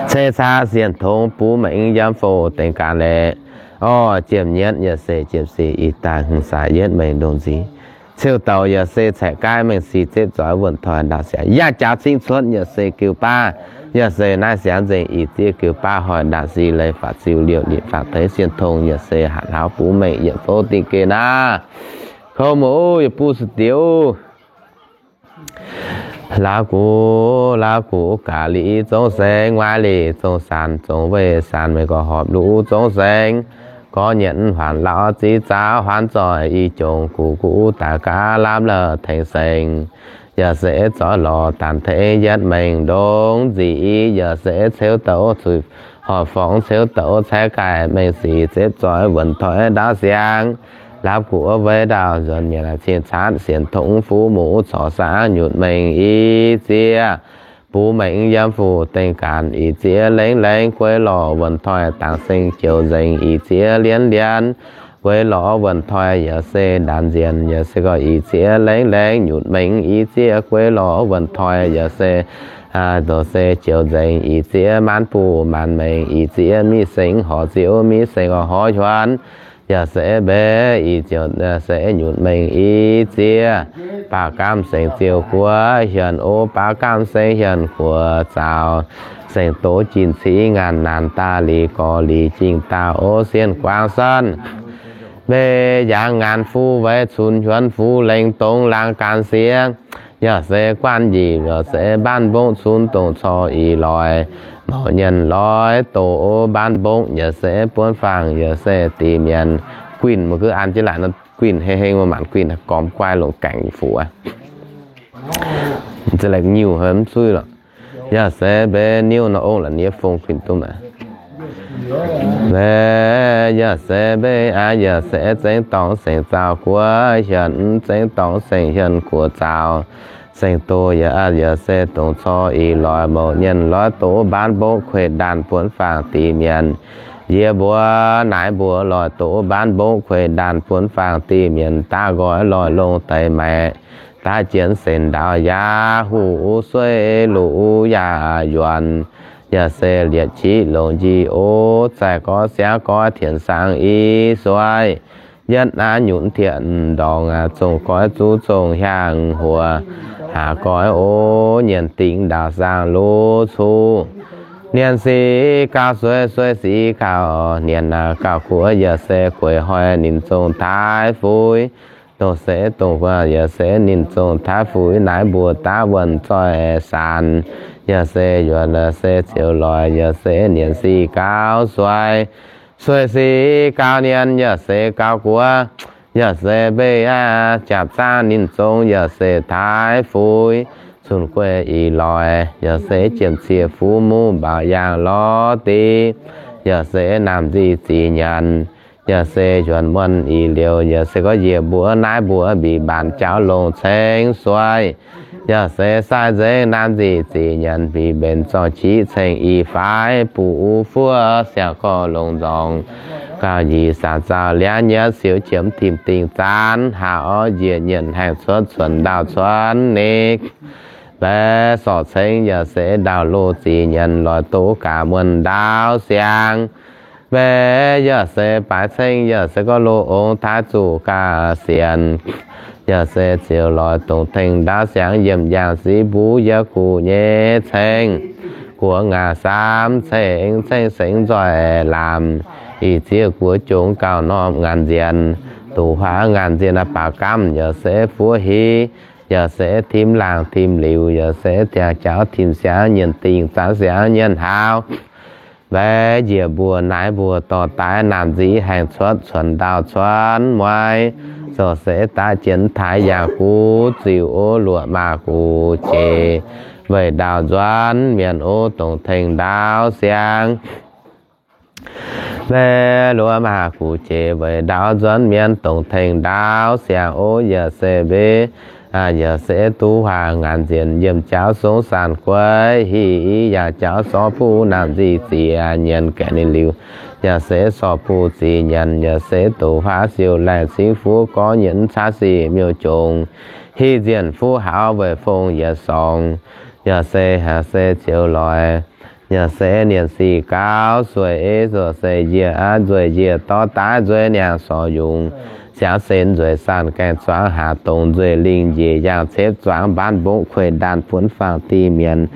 ceix caatv sienh tongx buv mengh yiem fuqv dengh gaanx leiz. Orv, jiem nyetv yaac se jiem sic ih daaih hmz saax yietv mengh ndongc nzic. Ciou douc yaac se caeqv gaaiv mengh sic zepv zoix wuonh toi ndaauv siangx yaac jaax cingv cuotv yaac se geu baav, yaac se naaiv siangx nzengc i zieqv geu baav hoic ndaanx sic leiz faatv ziuh liouh linc faang teix sienh tongx, yaac se hatc hauz buv mengh yietc fouv dingh geh naaiv. Kouv muoz, yaac buv suc diuh. Laauv gux, laauv gux gaax liqc zong sengx, waaiv liqc zong saanx, zong weih saanx meih gorx horpc luv zong sengx, gorx nyietv huaanc lauh ziqc zaux huaanc zoih i jongc gux gux daaih gaax lamh la'tengx sengx. Yaac se zoix lorz daanh tengx yietv mengh ndongc nzic, yaac se ceuv douc cuiv horpc forngx ceuv douc caeqv gaaiv mengh sic zepv zoix wuonh toi ndaauv siangx. Laauv gux weic ndaauv nzuonx mienh cingx caatv sienh tongx fuqv muqv corc saangv nyutc mengh i zieqv buv mengh yiem fuqv dengh gaanx i zieqv lengh lengh gueiv lorz wuonh toi dangc seng joux nzengc i zieqv lienv lienv gueiv lorz wuonh toi yaac se ndaanx nzienh yaac se gorngv i zieqv lengh lengh nyutc mengh i zieqv gueiv lorz wuonh toi yaac se doqc se joux nzengc i zieqv maanc buv maanc mengh i zieqv miv sengx horc ziouv miv sengx horc huonx yaac se mbeix i ziouc se nyutc mengh i zieqv baac gamh sengx ziouc guoqv hienx o, baac gamh sengx hienx guoqv zaux, sengx doz jin ciqv ngaanc naanc daaih liz gorx liz jingh daaih o, sienh guangc sanv mbeix yangh ngaanc fuqv weic cunx huonx fuqv lengh dongh laangz gaanv sieqv yaac se guanh njiec yaac se mbaanv mbongv cunx dongh corc ih loix mouc nyienh loix doz o, mbaanv mbongv yaac se buonv faang yaac se dih mienh guinh mv guv an jienv laaic nor guinh heng heng, maanc guinh gormx guai longc gaengh fuqv aqv. Za'lekc nyiuh haic mv cuiv lorqc. Yaac se mbeix niuv nor ong la'niev fong guinh duqv maah. Mbeix yaac se mbeix aqv, yaac se zengv dorngx sengx zaux guoqv hienx, zengv dorngx sengx hienx guoqv zaux, sengx doz yaac, yaac se dongh corc ih loix mouc nyienh loix doz mbaanv mbongv kueiv ndaanh buonv faang dih mienh. Yie mbuo naaiv mbuo loix doz mbaanv mbongv kueiv ndaanh buonv faang dih mienh daav nqoi loix longx deix maeqc, daav jienv senx ndaaux yaac huv sueiv luv yaac yuonx, yaac se lietc qiv longx njiec o, zaih gorx siangv gorx tienx saangv i suaih, yietv aav nyunc tienx ndorngx aav zongh goiv zuqv zongh hiaangx huox, haax goiv o, nyienx dingc ndaauv saangv luv cuqv. Nyienx sic gauh sueih, sueih sic gauh nyienx aav gauh guoqv, yaac se gueix hoic ninh zongh taaix fuix. Dongh se dongh guoqv yaac se ninh zongh taaix fuix naaiv mbuo daav wuonh zoih saanx, yaac se yuonx se ziouc loix, yaac se nyienx sic gauh sueih, sueih sic gauh nyienx, yaac se gauh guoqv, yaac se mbeix aqv, jaapc zaangv ninh zongh yaac se taaix fuix, cun gueiv ih loix, yaac se jiem cie fuv muv mbaaux yaangh lorz div, yaac se naamh nzic zic nyanc, yaac se yuonx muonh ih liouh, yaac se gorngv yie mbuo naaiv mbuo mbic mbaanc jauv longc ceng suaih, yaac se sai nzengc naamh nzic zic nyanc mbic mbenc zorng qiv ceng ih faix buv fuov siang gorx longc nzorngx gauh nyic saanc zaux liangv nyatv siouc qiemx tim dingh zaanv haaz orv njiec nyienc haengh cuotv cuonx ndaauh cuonx nikv. Mbaeqc sorc ceng yaac se ndaauv loz zic nyanc loix doz gaax muonh ndaauv siang. Mbaeqc yaac se baaix ceng yaac se gorngv loz ong taaix zuqc gaax sienx, yaac se ziouc loix dongh tengx ndaauv siang yiem yaangh siqv mbuv yie guv nyei ceng. Guoqv ngaaz saamv ceng, ceng sengx nzoih laamc, ih zieqv guoqv jongx gauh norm ngaanc nzienh, doqc huaav ngaanc nzienh baac gamv yaac se fuov hiv, yaac se tim laangh tim liuz, yaac se diaang jauv tim siangx nyienc dingh zaanv siangx nyienc hauz. Mbaeqc njiec mbuo naaiv mbuo dorh daaih naamh nzic haengh cuotv cuonx ndaauh cuonx mueiz, zorc se daaih jienv taaix yaangh guv ziux o luoqc maaz guv jiex. weic ndaauh nzuonx mienh o, dongh tengx ndaauv siang. Maiv luov maa guv jiex weic ndaauv nzuonx mienh, dongh tengx ndaauv siang o. Yaac se mbe, yaac se duqv huaang ngaanc nzienh yiem jauv song saanc gueix, hiv i yaac jauv sorv buv naamh nzic ziex nyienz gaengh ninh liuz, yaac se sorv buv ziex nyienz, yaac se doqc huaav siou laengh cingv fuqv gorngv nyienz caav sic miuc-jongc, hiv nzienh fuqv haux weic fong yietc sorngx, yaac se, yaac se ziouc loix, yaac se nienc sic gaux sueix, yaac se yie aav nzueic yie dorv daaih nzueic niangh sorc yungz, siangx sen nzueic saanh gaengh zuangx haac dongc nzueic lingh njiec yangh cepv zuangx mbaanv mbongv kueiv ndaanh buonv faang dih mienh.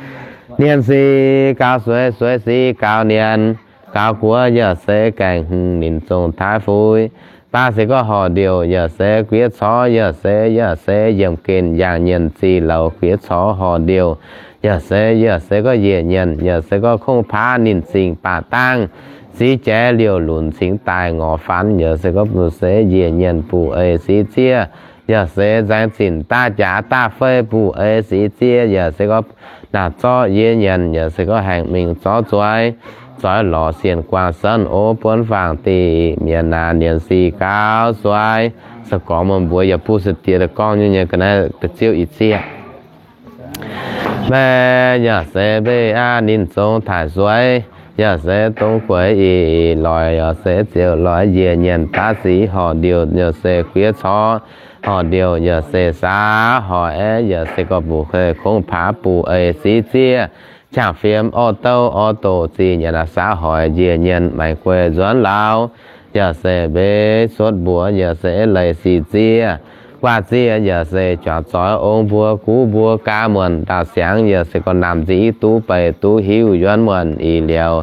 Nienc sic gaux sueix, sueix sic gaux nienc, gaux guoqv yaac se gaengh hmz ninh zong taav fuix. Baac se gorngv horc ndiouh yaac se guiev corc, yaac se, yaac se yiemh gen yangh nyienc zih louz guiev corc horc ndiouh, yaac se, yaac se gorngv njiec nyienc, yaac se gorngv kungx paav ninh zingh baac dangh, siqv jaaix liouh lunc cingx daaih ngorc faanv, yaac se gorngv buc seix njiec nyienc buc eix siqv zieqv, yaac se nzaeng zinh daav jaax daav fei buc eix siqv zieqv, yaac se gorngv naaic zorqv yie nyienc, yaac se gorngv haengh mingh zorqv zueiz, zoix lorz sienh guangc sanv o, buonv faang dih mienh naaic nienc sic gaux sueix. Se gorngv mbuo yaac buv se diex daaih gorngv nyei nyei ga'naaiv da'ziouv ih zieqv. Maiv yaac se mbeih aav ninh zong taaix sueix, yaac se dongh gueix ih loix, yaac se ziouc loix njiec nyienc baav siqv horc ndiouh, yaac se guiev corc horc ndiouh, yaac se saax hoic aeqv, yaac se gorngv buc kungx paav buc eix siqv zieqv, qangx fiem orv douv orv doqc zih nyanc aac saax hoic njiec nyienc maengx gueix nzuonx lauz, yaac se mbeih suotv mbuox, yaac se leiz siqv zieqv, guaav zieqv, yaac se juangc zoix ong mbuo guv mbuo gaax muonc ndaauh siangx, yaac se gorngv naamh nzic duqv beic duqv hiuv yuonv muonc ih liouh.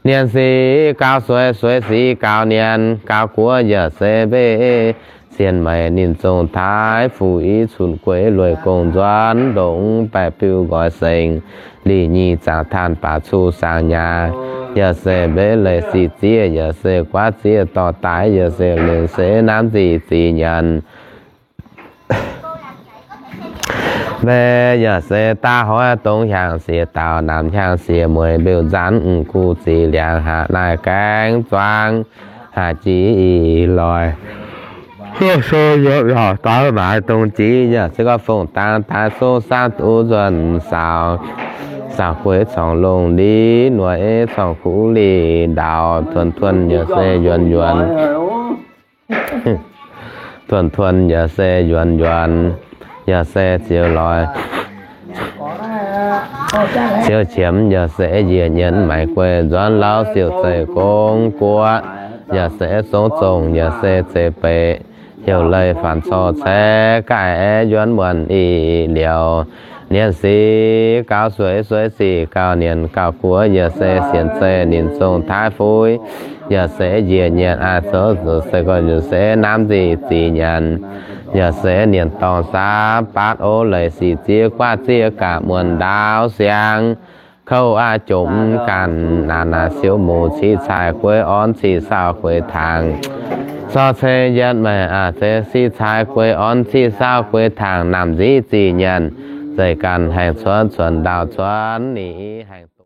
Nienc sic gaux sueix, sueix sic gaux nienc, gaux guoqv yaac se mbeih sienh meih ninh zong taaix fuc i cunc gueix lueic gong nzuonx ndongc baeqc biu nqoi sengx, lih nyei zaangc taanh baac cuh saangx nyaah, yaac se mbeih leiz siqv zieqv, yaac se guaav zieqv dorh daaih, yaac se lienc se naamh nzic zih nyanc. Mbeih yaac se daav hnoi dongh hiaangx siex dauh naamh hiaangx siex mueiz mbiouh nzaanx m'guv zih liangx haac naaiv gaengh zuangx haac jiex ih loix. Sou yopv yaac daaih maaiz dongh jiex yaac se gorngv fong dangx daaih sou saangv duqv nzuonx saaux, saaux gueix corngh longh li nueiz corngh kuv li ndaauh, tuonx tuonx yaac se yuonx yuonx, tuonx tuonx yaac se yuonx yuonx, yaac se ziouc loix ziouc qiemx, yaac se njiec nyienc maengx gueix nzuonx lauz siouc zeih gong guoqv, yaac se zongv zongh, yaac se zeiz beic heuc leiz faanx corc ceix gaaih aeqv, yuonv muonc ih liouh. Nienc sic gaux sueix, sueix sic gaux nienc, gaux guoqv yaac se sienx zeih ninh zong taaix fuix, yaac se njiec nyienc aaih zoux zoux se gorngv yaac se naamh nzic zih nyanc, yaac se nienc dorngh saapv baatv o, leiz sic zieqv guaav zieqv gaax muonc ndaauv siang, kouv aqv jomc ganh naanc naaic siouv muc ciqv caaix gueix orn ciqv saauv gueix tangx. Sorc ceng yietv meih aac se ciqv caaix gueix orn ciqv saauv gueix tangx, naamh nzic zih nyanc, zeiz ganh haengh cuotv cuotv ndaauv cuotv ninh haengh